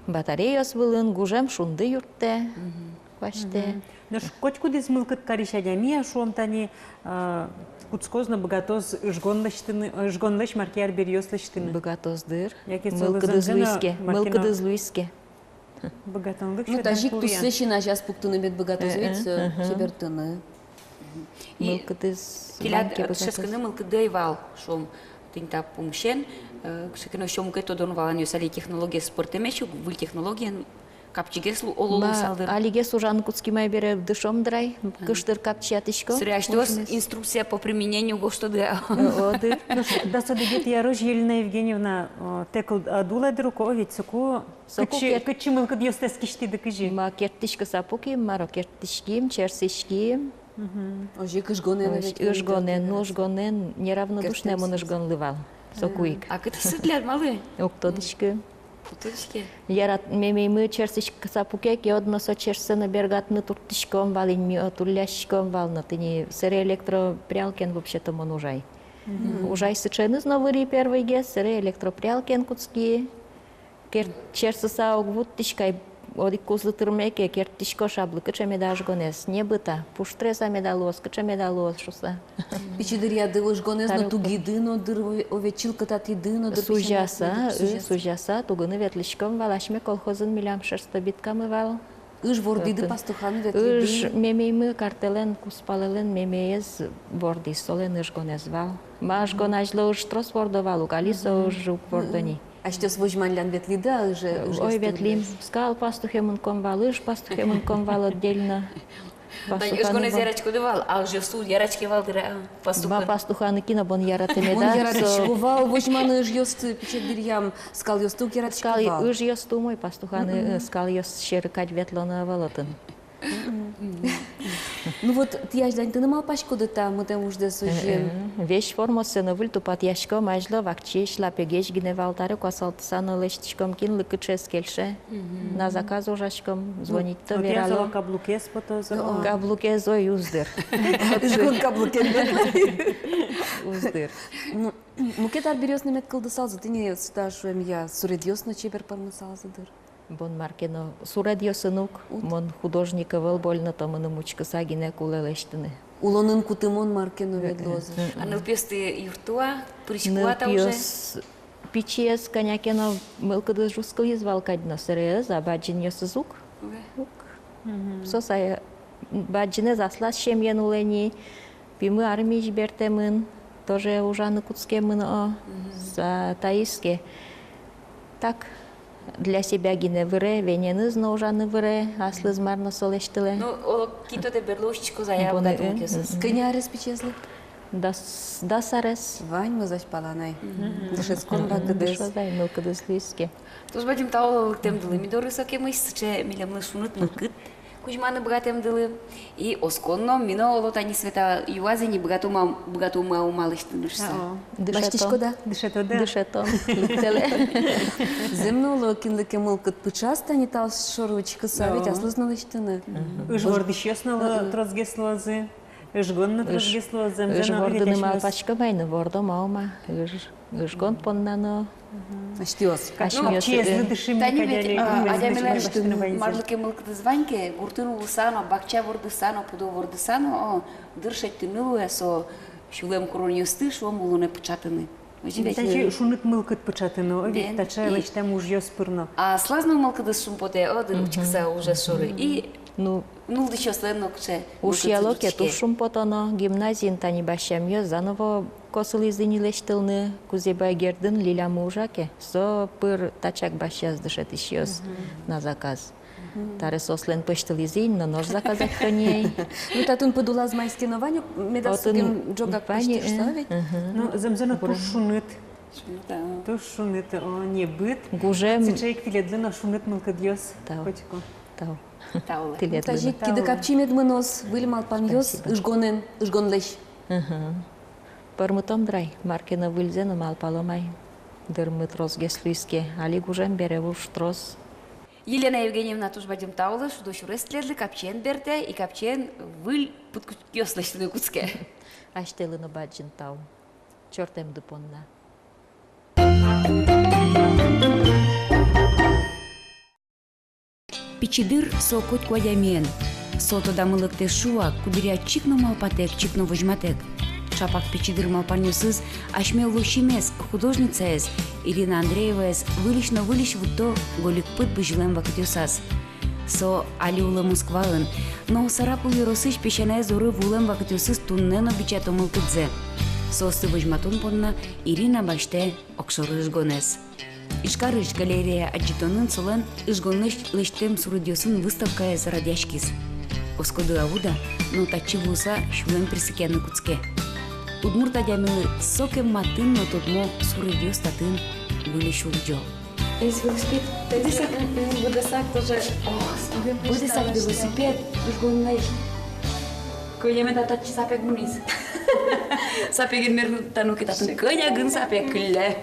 батареяос вылын, гужем шунды юрттэ, мгм, куасьтэ. Мгм. Нош котькудӥз мылкыд карись адями-а, шуом, тани, а, кутскоз но быгатоз ыжгон лэсьтыны, ыжгонлэсь мар ке арбериос лэсьтыны? Быгатоз дыр. Яке солы мылкыдыз зэмзэ но луиз ке, мар ке но мылкыдыз луиз ке. Быгатонлык. Ну, сётэ тазьы ик кулэ-а? Туссэ син азяз пуктыны мед быгатоз, э, ведь, э, э, э, чебертыны. И мылкыдыз тӥляд вань ке, э, быгатоз. Дышетскыны мылкыдды ӧй вал, шуом, тӥни та пумысен, э, кыӵе ке но ещё мукет тодон-валанъёс, али технологиез пӧртэмесь ук, выль технологиен капчигес лу-, оло луысал дыр. Ма, алигес ужаны кутским ай бере, дышом дыр ай, а, кыштыр капчиятӥсько. Сыре асьтэос инструкция по применению гожтоды-а? О, о, дыр. Нош дас одӥгетӥ арозь, Елена Евгеньевна, о, тэк ул-, а, дулэ дыр ук, о, ведь соку. Соку кытчы, кер-, кытчы мылкыдъёстэс кисьтӥды, кызьы? Ма, керттӥськыса пуким, мар-о, керттӥським, черсӥським. Мгм. Озьы ик ыжгонэн. Озьы ик ведь ыжгонэн, ну, ыжгонэн неравнодушнэмын ыжгонлы вал соку ик. А кытысь тӥляд, малы? Уг тодӥськы. Уг тодӥськы. Ярат-, мемеймы черсӥськыса пуке ке, одно со черсэ но бергатыны турттӥськом вал ини ми, о, тулляськом вал но, тӥни сэре электропрялкаен вообще-то мон ужай. Мгм. Ужай сыӵееныз но выри первойгес, сэре электропрялкаен кутски. Керт-, черсыса уг вуттӥськы ай, одӥг кузлы тырме ке, керттӥсько шаблы, кыӵе меда ыжгонэз, небыт-а, пуштрес-а меда луоз, кыӵе меда луоз шуыса. Пичи дыръяды ыжгонэз но тугиды но дыр, о-, ове чылкытатӥды но дыр. Сузяса, песянайёс но дыр, э, сузяса. Сузяса, тугыны ветлӥськом вал, асьме колхозын милям шерстобиткамы вал. Ыж вордӥды, пастуханы ветлӥды? Ыж мемеймы, картэлэн, кузпалэлэн мемеез вордӥз, солэн ыжгонэз вал. Ма, ыжгон азьло ыж трос вордо вал ук, али со ыж уг вордо ни. Асьтэос возьманлян ветлӥды-а ыже, ыжъёсты? Ой, ветлӥм. Скал пастухе мынком вал, ыж пастухе мынком вал отдельно. Тани ыжгонэз яратӥськоды вал, а ыжъёсты уд яратӥське вал дыр-а? Пастуха. Ба, пастуханы кин-о бон яратэ меда? Мон яратӥсько вал возьманы ыжъёсты, пичи дыръям скалъёсты уг яратӥськы вал. Скал, ыжъёсты умой пастуханы, э, скалъёс сьӧры кадь ветлоно ӧвӧл отын. Ну вот, тӥ азьланьтыны малпаськоды та мытэм уждэс озьы? Э, э, весь формаоссэ но выль тупатъяськом, азьло вакчиесь, лапегесь гинэ вал, табере куасалтыса но лэсьтӥськом, кинлы кыӵеез кельше. Мгм. На заказ ужаськом, звонить-то верало. Каблукез потоз-а? О. Каблукез, ой, уз дыр. Ыжгон каблукен. Уз дыр. Ну, мукет арбериос но мед кылдысалзы, тӥни, стаж, шуэмъя, суредъёс но чебер пӧрмысалзы дыр. Бон мар ке но суредъёсын ук, мон художник ӧвӧл, больно-то мыным учкыса гинэ кулэ лэсьтыны. Улонын кутымон мар ке но мед луоз. Э, э, э. А нылпиосты юртто-а, пырисько-а та уже? Нылпиос, пичиез кӧня ке но мылкыдыз ӝутскылӥз вал кадь но, сэре ӧз, а бадӟынъёсыз ук. Уг. Уг. Мгм. Со сая, бадӟынэз аслаз семьяен улэ ни, пимы армиысь бертэмын, тоже ужаны кутскемын, о, мгм, са-, таиз ке. Так, для себя гинэ выре, вененыз но ужаны выре, аслыз мар но со лэсьтылэ. Ну, оло, кин тодэ, берло усьтӥськоз-а, бон, э, бадӟымъёсыз. Мгм. Кӧня арес пичиезлы? Дас, дас арес. Ваньмыз азьпалан ай. Мгм. Дышетскон вакытэз. Дышоз ай, мылкыдыз луиз ке. Туж бадӟым тау лыктэмдылы ми доры, сокем ай сыӵе милемлы шуныт мылкыд кузьманы быгатэмдылы. И оскон но, ми но, оло, тани Света юаз ини, быгатом-а, быгатом-а, ум-а лэсьтыны шуыса. О. Дышетом. Басьтӥськод-а? Дышетод-а? Дышетом. Лыктэлэ. Зэм но, оло, кинлы ке мылкыд пыӵаз тани та шоры учкыса, ведь аслыз но лэсьтыны. Мгм. Ыж вордӥсьёс но, оло, тросгес луозы. Ыжгон но тросгес луоз, зэмзэ но. Ыж вордыны малпаськом ай но, вордом-а, ум-а, ыж, ыжгон понна но. Мгм. Асьтэос. Асьтэос. Ну, капчиезлы, э, дышимы кадь али. Тани ведь, а, адямилэн марлы ке мылкыдыз вань ке, гуртын улыса но, бакча вордыса но, пудо вордыса но, о, дыр шедьтыны луэ, со сюлэм куронъёсты, шуом, улонэ пыӵатыны. Озьы ведь. Таӵе шуныт мылкыд пыӵатыны, о, ведь, таӵе лэсьтэм ужъёс пыр но. А аслаз но мылкыдыз шумпотэ, о, дыр учкыса ужез шоры. И, ну, нуллӥсьёслэн но кыӵе мылкыдзы ветлӥське. Уж яло ке, туж шумпотоно, гимназиын тани басьтэмъёс заново косылӥзы ни лэсьтылыны, Кузебай Гердын Лилямы ужа ке, со пыр таӵак басьтӥз дышетӥсьёс на заказ. Мгм. Таре соослэн пӧзьтылӥзы ини, но нош заказать каро ни ай. Ну, татын пыд улаз маиз ке но, вань ук медаз сокем ӝогак пӧзьтӥське, э, ведь? Мгм. Ну, зэмзэ но туж шуныт. Шуныт, а. Туж шуныт, о, небыт. Гужем. Сыӵе ик тӥледлы но шуныт мылкыдъёс. Тау. Котьку. Тау. Тау. Тӥледлы но. Тазьы ик киды капчи мед мыноз, выль малпанъёс, ыжгонэн, ыжгонлэсь. Мгм. Пӧрмытом дыр ай, мар ке но выльзэ но малпалом ай. Дырмы тросгес луиз ке, али гужем бере уж трос. Елена Евгеньевна, туж бадӟым тау луэ, шудо сюрес тӥледлы, капчиен бертэ, и капчиен выль пыдкутъёс лэсьтыны кутске. Асьтэлы но бадӟым тау чортэмды понна. Пичи дыр со котьку адямиен. Со тодамы лыктэ шуак, куддыръя чик но малпатэк, чик но возьматэк. Чапак пичи дыр малпанъёсыз асьме лусимес, художницаез Ирина Андрееваез выльысь но выльысь вутто гольык пыд бызьылэм вакытъёсаз. Со али улэ Москваын, но Сарапул ёросысь песянае зоры вуылэм вакытъёсыз туннэ но бичато мылкыдзэ. Соосты возьматон понна Ирина басьтэ огшоры ыжгонэз. Ижкарысь галерея адӟытонын солэн ыжгонлэсь лэсьтэм суредъёсын выставкаез радъяськиз. Оскоды-а, уд-а, но татчы вуыса сюлэм пирсыкъяны кутске. Удмурт адямилы сокем матын но тодмо суредъёс татын выльысь улӟо. Эз вылыспи, быдэсак, м, м, быдэсак тоже. О, быдэсак велосипед, ыжгонлэсь. Кӧня мед татчы сапег мынӥз. Сапеген мер та нуке, татын кӧня гын сапег кылле.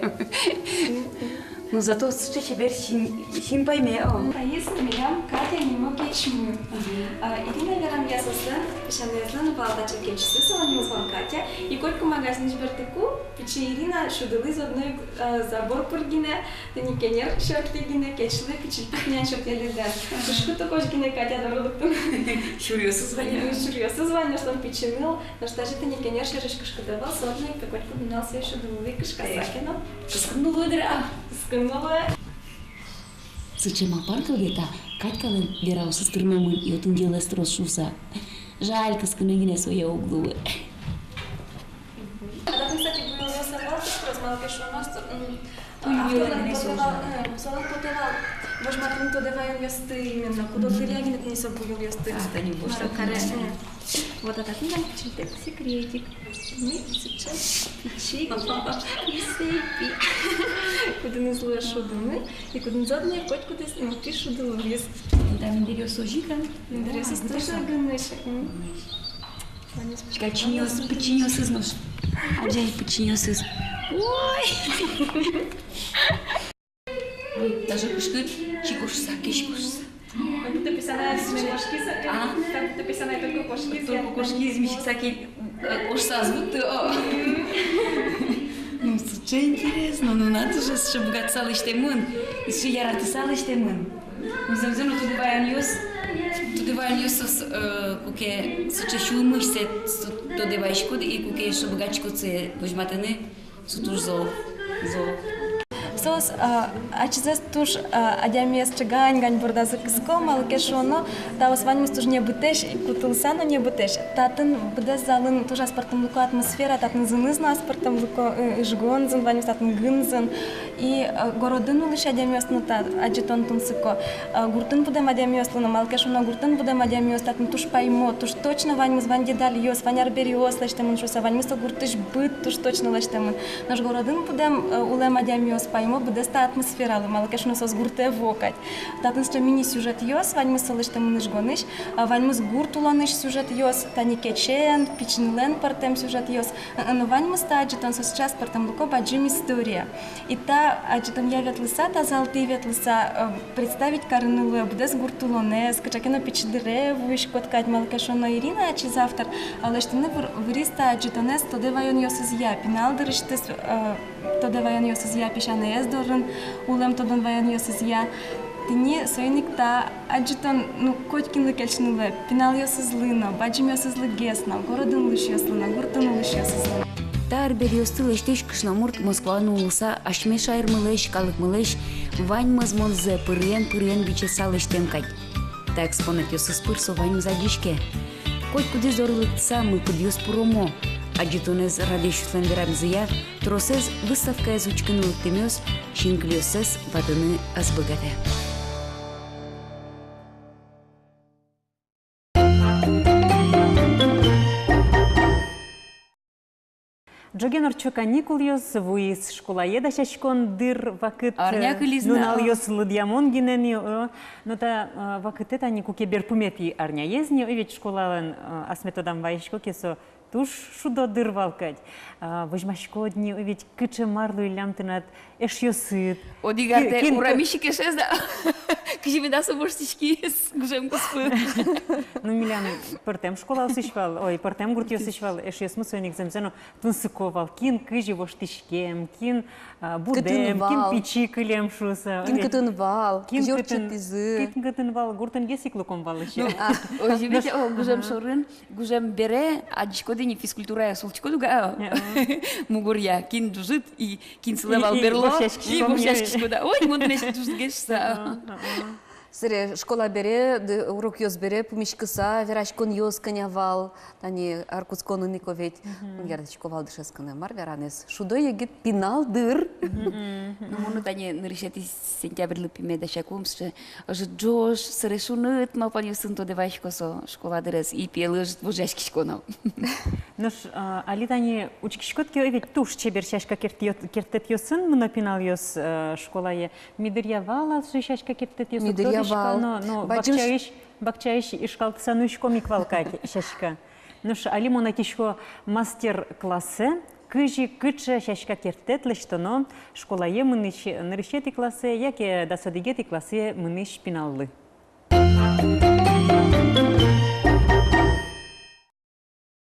Ну, зато сыӵе чебер син, син пайме, о. Таиз милям Катя нимо кечмы. Мгм. А, Ирина верамъя, соослэн песянаезлэн вал таӵе кечсы, солэн нимыз вал Катя. И котьку магазинысь бертыку, пичи Ирина сюдылӥз одно ик, а, забор пыр гинэ, тани кенер сьӧртӥ гинэ, кечлы пичильтык нянь сьӧртӥллям. Кышкыт укозь гинэ Катя доры лыктыны. Сюръёсыз вань. Сюръёсыз вань, нош тон пичи ныл. Нош таӵе тани кенер сьӧрысь кышкыт ӧвӧл, со одно ик котьку нунал сое сюдылылы кышкаса ке но. Кыскын но луэ дыр, а? Кыскын но луэ. Сыӵе малпан кылдэ та Катькалэн вераосыз тырмемын, и отын йӧлэз трос шуыса. Жаль, кыскыны гинэ сое уг луы. А татын, кстати, буёлъёс ӧвӧл трос, малы ке шуоно, м, Авторлэн потэ вал, э, солэн потэ вал возьматыны тодэ ваёнъёсты именно, куддыръя гинэ тӥни со буёлъёсты. А, тани вошто каре, э. Вот, а татын вань пичильтык секретик. Ми сыӵе пичи гинэ писэй пи. Кудӥныз луэ шудыны, и кудӥныз одно ик котькудӥз, ну, пи шудылӥз. Тани та миндэръёс озьы ик-а? Миндэръёсыз тоже гынысь. М. Пичиньёс, пичиньёсыз нош. Адӟи, пичиньёсыз. Ой! Даже кышкыт, чик ошса, кеч ошса. Как будто песянай кошкиз, а? Как будто песянай только кошкиз. Только кошкиз, ми чик саке, э, ошсаз будто, о. Ну, сыӵе интересно, ну, надо же, сыӵе быгатыса лэсьтэмын, сыӵе яратыса лэсьтэмын. Ну, зэмзэ но, тодэ ваёнъёс, тодэ ваёнъёс, э, куке сыӵе сюлмысь сое тодэ ваиськод, и куке эшшо быгатӥськод сое возьматыны, со туж зол, зол. Соос, а, ачизэс туж, а, адямиез чагань-гань бордазы кыско, малы ке шуоно, таос ваньмыз туж небытэсь, кутылыса но небытэсь. Татын быдэс залын туж аспӧртэмлыко атмосфера, татын зыныз но аспӧртэмлыко, ы, ыжгон зын, ваньмыз татын гын зын. И, э, городын улӥсь адямиослы но та адӟытон тунсыко, э, гуртын будэм адямиослы но, малы ке шуоно гуртын будэм адямиос татын туж паймо, туж точно ваньмыз, вань детальёс, вань арбериос лэсьтэмын шуыса, ваньмыз со гуртысь быт туж точно лэсьтэмын. Нош городын будэм, э, улэм адямиос паймо быдэс та атмосфералы, малы ке шуоно соос гуртэ вуо кадь. Татын сыӵе мини-сюжетъёс, ваньмыз со лэсьтэмын ыжгонысь, а, ваньмыз гурт улонысь сюжетъёс, тани кечен, пичи нылэн пӧртэм сюжетъёс. Э, э, но ваньмыз та адӟытон со сыӵе аспӧртэмлыко бадӟым история. И та адӟытонъя ветлыса, та залтӥ ветлыса, э, представить карыны луэ быдэс гурт улонэз, кыӵе ке но пичи дыре вуиськод кадь, малы ке шуоно Ирина, ачиз автор, э, лэсьтыны выри-, выриз та адӟытонэз тодэ ваёнъёсызъя, пинал дырысьтыз, э, тодэ ваёнъёсызъя, песянаез дорын улэм тодон ваёнъёсызъя. Тӥни соин ик та адӟытон, ну, котькинлы кельшыны луэ, пиналъёсызлы но, бадӟымъёсызлы гес но, городын улӥсьёслы но, гуртын улӥсьёсызлы но. Та арбериосты лэсьтӥсь кышномурт Москваын улыса асьме шаермылэсь, калыкмылэсь вань мӧзмонзэ пырыен-пырыен бичаса лэсьтэм кадь. Та экспонатъёсыз пыр со ваньмыз адӟиське. Котькудӥз доры лыктыса мылкыдъёс пуромо. Адӟытонэз радъясьёслэн верамзыя, тросэз выставкаез учкыны лыктэмъёс синкылиоссэс ватыны ӧз быгатэ. Ӝоген ортчо каникулъёс, вуиз школае дасяськон дыр вакыт, арня, э, кылиз на, нуналъёс лыдъямон гинэ ни, э, но та, э, вакытэ тани куке берпуметӥ арняез ни, э, ведь школалэн, э, асме тодам вайисько ке со, Туж шудо дыр вал кадь. А, возьмаськод ни, о, ведь кыӵе мар луиллям тынад эшъёсыд. Одӥг ар тӥ урамысь ик эшез да. Кызьы меда со воштӥськиз гужем куспын. Ну, милям пӧртэм школаосысь вал, ой, пӧртэм гуртъёсысь вал эшъёсмы, соин ик зэмзэ но тунсыко вал. Кин кызьы воштӥськем, кин, а, будэм, кин пичи кылем шуыса. Кин кытын вал, кин кызьы кытын, ортчытӥзы. Кин кытын вал, гуртын гес ик луком вал эшшо. Ну, а, озьы ведь, о, гужем шорын. Гужем бере, адӟиськод ини, физкультурая султӥськод ук, а, мугоръя, кин ӝужыт, и кин сылэ вал берло, и вошъяськиськод, а. Ой, мон тӥлесьтыд ӝужытгес шуса. Ага, ага. Сэре школа бере, ды-, урокъёс бере пумиськыса вераськонъёс кӧня вал, тани ар кутсконын ик ведь. Мгм. Мон яратӥсько вал дышетскыны, мар веранэз. Шудо егит пинал дыр. Мгм. Ну, мон но тани нырысетӥ сентябрьлы пиме дасяку, мсьтэ ӧжыт ӝож, сэре шуныт малпанъёсын тодэ вайисько со школа дырез, и пиелы ӧжыт вожъяськисько но. Нош, а, али тани учкиськод ке, ой, ведь туж чебер сяська керт-, кертэтъёсын мыно пиналъёс, э, школае. Ми дыръя вал-а сыӵе сяська кертэтъёс? Ми дыръя вал. Уг тодӥськы но, но бакчаысь, бакчаысь ишкалтыса нуиськом ик вал кадь сяська. Нош али мон ӧтисько мастер-классэ, кызьы, кыӵе сяська кертэт лэсьтоно школае мынӥсь нырысетӥ классэ яке дас одӥгетӥ классэ мынӥсь пиналлы.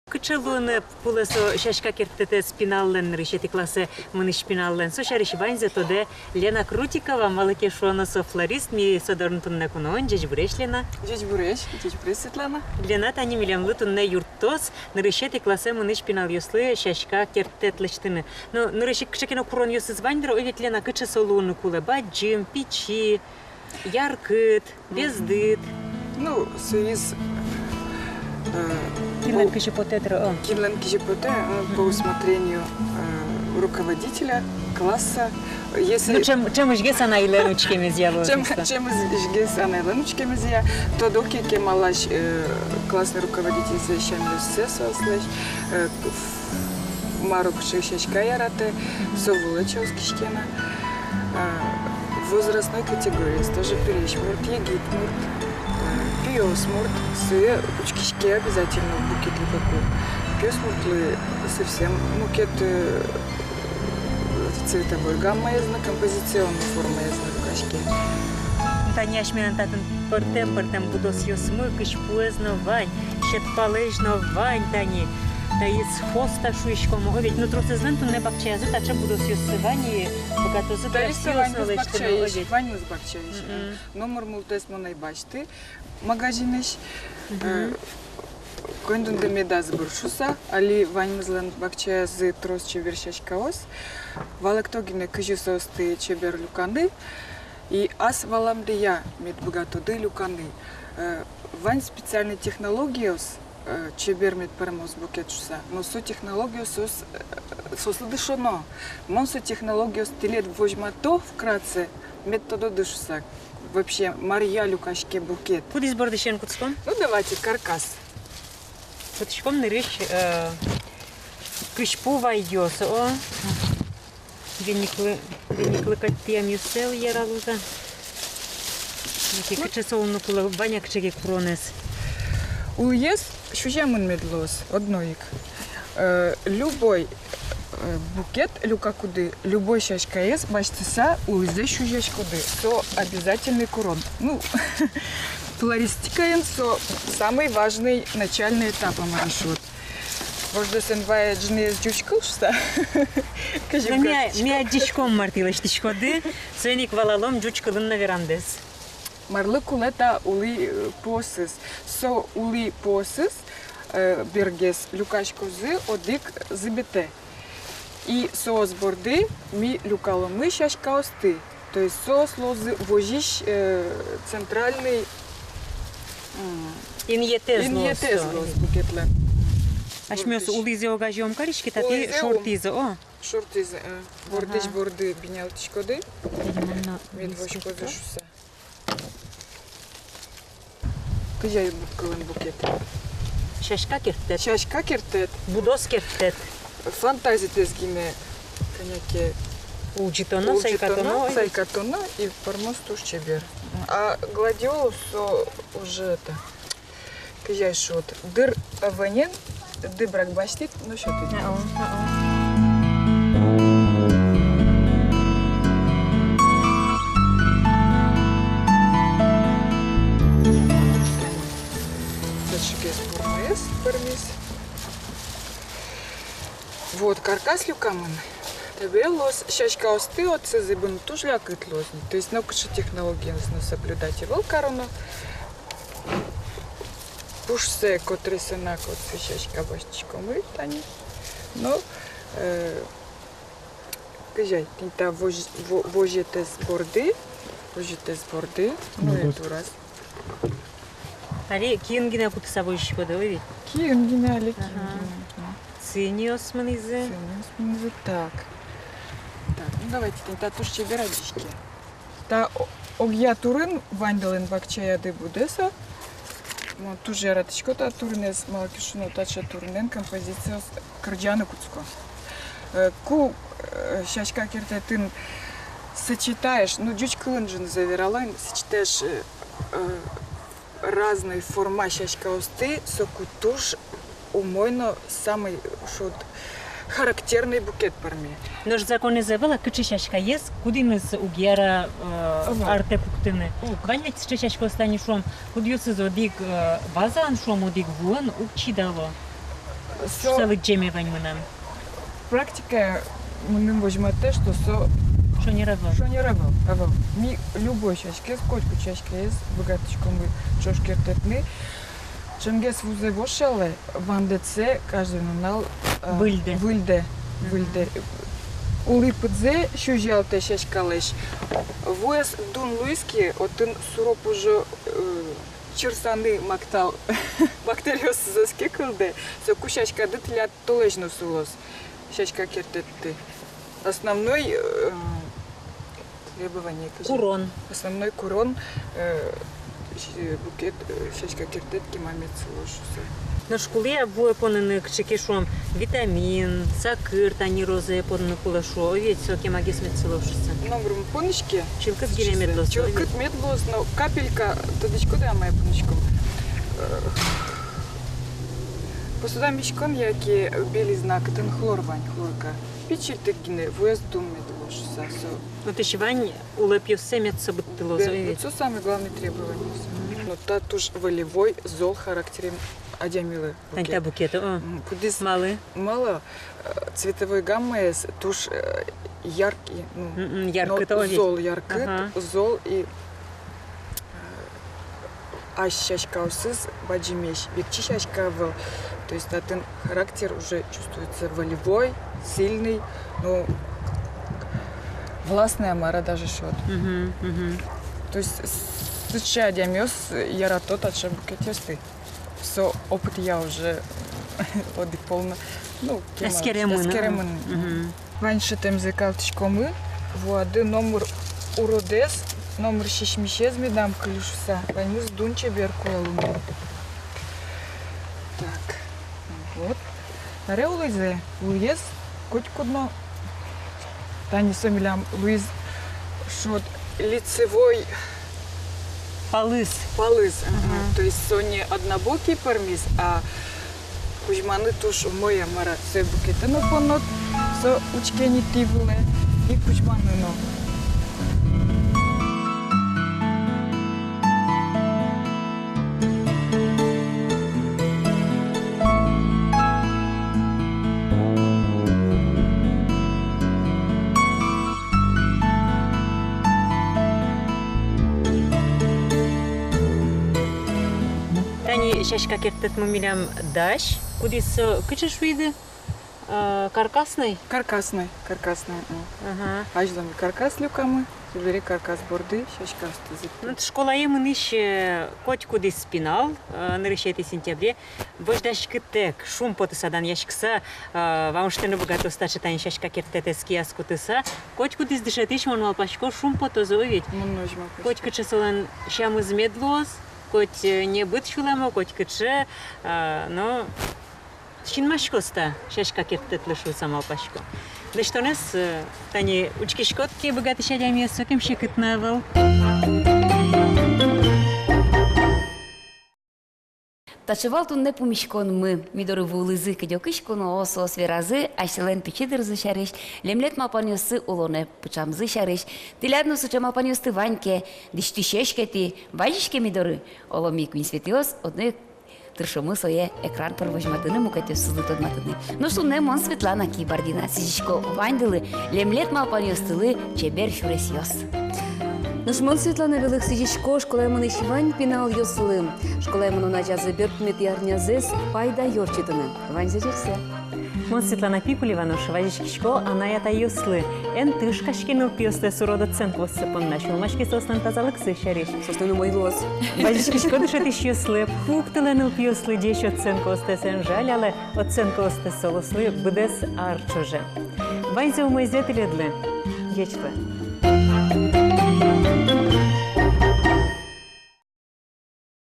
Кыӵе луыны кулэ со сяська кертэтэз пиналлэн, нырысетӥ классэ мынӥсь пиналлэн, со сярысь ваньзэ тодэ Лена Крутикова, малы ке шуоно со флорист. Ми со дорын туннэ куноын. Ӟечбуресь, Лена. Ӟечбуресь, ӟечбуресь, Светлана. Лена тани милемлы туннэ юрттоз нырысетӥ классэ мынӥсь пиналъёслы сяська кертэт лэсьтыны. Но нырысь ик кыӵе ке но куронъёсыз вань дыр, о, ведь, Лена, кыӵе со луыны кулэ: бадӟым, пичи, яркыт, бездыт. Ну, соиз, э, кинлэн кызьы потэ дыр, о. Кинлэн кызьы потэ, э, по усмотрению, э, руководителя класса. Если... Ну, чем, чем ӵемысьгес анайлэн учкемезъя луоз. Чем, ӵемысьгес анайлэн учкемезъя. Тодо ке, кемалась, э, классный руководительзэ, сямъёссэ соослэсь, э, мар кыӵе сяська яратэ, со вылэ чаос киське на. А, возрастной категориез тоже: пересь мурт, егит мурт, э, пиос мурт, сое учкиське обязательно букет луыку. Пиос муртлы совсем мукет, э, цветовой гаммаез но, композиционной формаез но люкаське. Тани асьмелэн татын пӧртэм-пӧртэм будосъёсмы, кызьпуэз но вань, сьӧд палэзь но вань тани. Таиз хоста шуиськом, о, ведь, ну, тросэзлэн туннэ бакчаязы таӵе будосъёссы вань, и быгатозы красивоесь но лэсьтыны, о, ведь. Ваньмыз бакчаысь. Мгм. Номыр мултэс мон ӧй басьты магазинысь. Мгм. Э, коньдондэме медаз быр шуса, али ваньмызлэн бакчаязы трос чебер сяськаос. Валэкто гинэ, кызьы соосты чебер люканы. И ас валамдыя мед быгатоды люканы. Э, вань специальной технологиос, э, чебер мед пӧрмоз букет шуса. Но со технологиос соос, э, соослы дышоно. Мон со технологиос тӥледлы возьмато вкратце, мед тододы шуса. Вообще, маръя люкаське букет. Кудӥз бордысен кутском? Ну, давайте, каркас. Кутӥськом нырысь, э, кызьпу вайёс, о. Вениклы, вениклы кадь тӥямъёссэ яралозы. Яке кыӵе со луыны кулэ, вань-а кыӵе ке куронэз? Улӥез сузямын мед луоз, одно ик. Э, любой, э, букет люкакуды, любой сяськаез басьтыса улӥзэ сузяськоды. Со обязательный курон. Ну, флористикаын со самый важный начальный этап, мар-а шуод. Вождэс эн вае ӝыныез ӟуч кыл шуса. Кызьы ми, ми адӟиськом, мар тӥ лэсьтӥськоды, соин ик валалом ӟуч кылын но верамдэс. Марлы кулэ та улӥ, э, пуосыз? Со улӥ пуосыз, э, бергес люкаськозы одӥг зӥбетэ. И соос борды ми люкаломы сяськаосты. То есть соос луозы возись, э, центральный, м, инъетэз луоз, инъетэз луоз букетлэн. Асьмеос улӥзэ огазе ум кариське, татын улӥзэ ум шортӥзы, о. Шортӥзы, э. Ага. Бордысь борды бинялтӥськоды. Мед возиськозы шуса. Кызьы удмурт кылын букет? Сяська керттэт. Сяська керттэт. Будос керттэт. Фантазитэс гинэ кӧня ке улӟытоно, улӟытоно, сайкатоно, сайкатоно, и пӧрмоз туж чебер. А гладиолус со уже это, кызьы шуод, дыр ӧвӧлэн, Дыбрак басьтӥд, но сётӥд. Ау, ау. Тачигес пурмаез пӧрмиз. Вот, каркас люкамын. Табере луоз сяськаосты отчы зӥбыны туж лякыт луоз ни. То есть, ну, кыӵе технологиез но соблюдать ӧвӧл кароно. Пушсэ котыресэнак отчы сяська басьтӥськомы тани. Но, э, кызьы ай, тӥни та вож-, во-, вожетэз борды, вожетэз борды, ну, мгм, эту раз. Али киын гинэ кутыса возиськоды, ой, ведь? Киын гинэ, али киын гинэ. Ага. Сӥньыос мынӥзы. Сӥньыос мынӥзы, так. Так, ну давайте, тӥни та туж чебер адӟиське. Та о-, огъя турын ваньдылэн бакчаяды будэ со. Мон туж яратӥсько та турынэз, малы ке шуоно, таӵе турынэн композициос кырӟаны кутско. Э, ку, э, сяська кертэтын сочетаешь, ну, ӟуч кылын ӝыны вералом, сочетаешь, э, э, разной форма сяськаосты, соку туж умой но самой, шуод, характерной букет пӧрме. Нош законэз ӧвӧл-а, кыӵе сяськаез кудӥныз уг яра, э, ӧвӧл, артэ пуктыны? Уг. Вань ведь сыӵе сяськаос, тани шуом, кудъёсыз одӥг, э, вазаын, шуом, одӥг вуын уг чидало. Со лыдӟеме вань мынам. Практикае мыным возьматэ, что со шонер ӧвӧл. Шонер ӧвӧл, ӧвӧл. Ми любой сяськаез, котькуд сяськаез быгатӥськомы ӵош кертэтыны. Ӵемгес вузэ вошъялэ, вандэтсэ каждый нунал, э, выльдэ. Выльдэ, мгм, выльдэ. Улӥпыдзэ сузялтэ сяськалэсь. Вуэз дун луиз ке, отын суро-пужо, э, чырсаны мактал бактериосыз ӧз ке кылдэ. Соку сяськады тӥляд толэзь но сылоз сяська кертэтты. Основной, э, требование, кызьы? Курон. Основной курон, э, с-, букет, э, сяська кертэт кема мед сылоз шуыса. Нош кулэ-а вуэ поныны кыӵе ке, шуом, витамин, сакыр, тани розае поныны кулэ шуо, ведь со кемагес мед сылоз шуыса? Номыр ум понӥське. Чылкыт гинэ мед луоз, чылкыт мед луоз, но капелька, тодӥськоды-а, мае понӥськом? Э, посуда миськон яке белизна, кытын хлор вань, хлорка. Пичильтык гинэ, вуэз дун мед луоз шуыса со. Ну, отысь вань улэпъёссэ мед со быдтылоз, бен-, ой, ведь. Вот со самый главный требование. Мгм. Но та туж волевой, зол характерен адямилы. Тань та букет. Букет, о. М, кудӥз. Малы? Малы, э, цветовой гаммаез туж, э, яркий, ну, м-м, яркыт, но, о, ведь. Зол яркыт, ага, зол и, э, ась сяськаосыз бадӟымесь, векчи сяська ӧвӧл. То есть татын характер уже чувствуется волевой, сильный, ну, властный, а мар-а даже шуод. Мгм, мгм. То есть с-, сыӵе адямиос ярато таӵе букетъёсты. Со опытъя уже одӥг пол но, ну, кема, эскеремын, эскеремын. Мгм. Вань шӧтэмзэ калтӥськомы, вуады номыр уродэз, номыр сисьмисез медам кыльы шуыса, ваньмыз дун, чебер кулэ луыны. Так, вот. Таре улӥзы, улӥез котькуд но. Тани со милям луиз, шуод, лицевой палыз. Палыз, ага. Мгм. То есть со не однобокий пӧрмиз, а кузьманы туж умой-а, мар-а, сое букетэ но понод, со учке ни тӥ вылэ, и кузьманы но. Тани сяська керттэтмы милям дась, кудӥз со, кыӵе шуиды? Э, каркасный? Каркасный, каркасный, м. Ага. Азьло ми каркас люкамы, собере каркас борды сяськаосты зыпты. Ну, школае мынӥсь, э, котькудӥз пинал, э, нырысетӥ сентябре возьдаськытэк шумпотыса, данъяськыса, э, вамыштыны быгатоз таӵе тани сяська керттэтэз кияз кутыса. Котькудӥз дышетӥсь, мон малпасько, шумпотоз, ой, ведь. Мон но озьы малпасько. Котькыӵе солэн сямыз мед луоз, коть, э, небыт сюлэмо, котькыӵе, э, но синмаськоз та сяська керттэтлы шуыса малпасько. Лэсьтонэз, э, тани учкиськод ке, быгатӥсь адямиез, сокем секыт но ӧвӧл. Таӵе вал туннэ пумиськонмы. Ми доры вуылӥзы кыдёкысь куноос, соос веразы асьсэлэн пичи дырзы сярысь, лемлет малпанъёссы улонэ пыӵамзы сярысь. Тӥляд но сыӵе малпанъёсты вань ке, дӥсьтӥсесь ке тӥ, вазиське ми доры. Оло, ми, куинь Светаос, одно ик тыршомы сое экран пыр возьматыны, мукетъёсызлы тодматыны. Нош туннэ мон, Светлана Кибардина, сӥзисько ваньдылы лемлет малпанъёстылы чебер сюресъёс. Нош мон, Светлана Белых, сӥзисько школае мынӥсь вань пиналъёслы. Школае мынон азязы берпуметӥ арнязэс пайдаё ортчытыны. Ваньзэ ӟечсэ. Мон, Светлана Пикулева, нош вазиськисько анай-атайёслы. Эн тышкаське нылпиостэс урод оценкаоссы понна, сюлмаське соослэн тазалыксы сярысь. Соослэн умой луоз. Вазиськисько дышетӥсьёслы: пуктылэ нылпиослы ӟеч оценкаостэс, эн жалялэ оценкаостэс, соослы быдэс ар ӵоже. Ваньзэ умойзэ тӥледлы. Ӟеч луэ.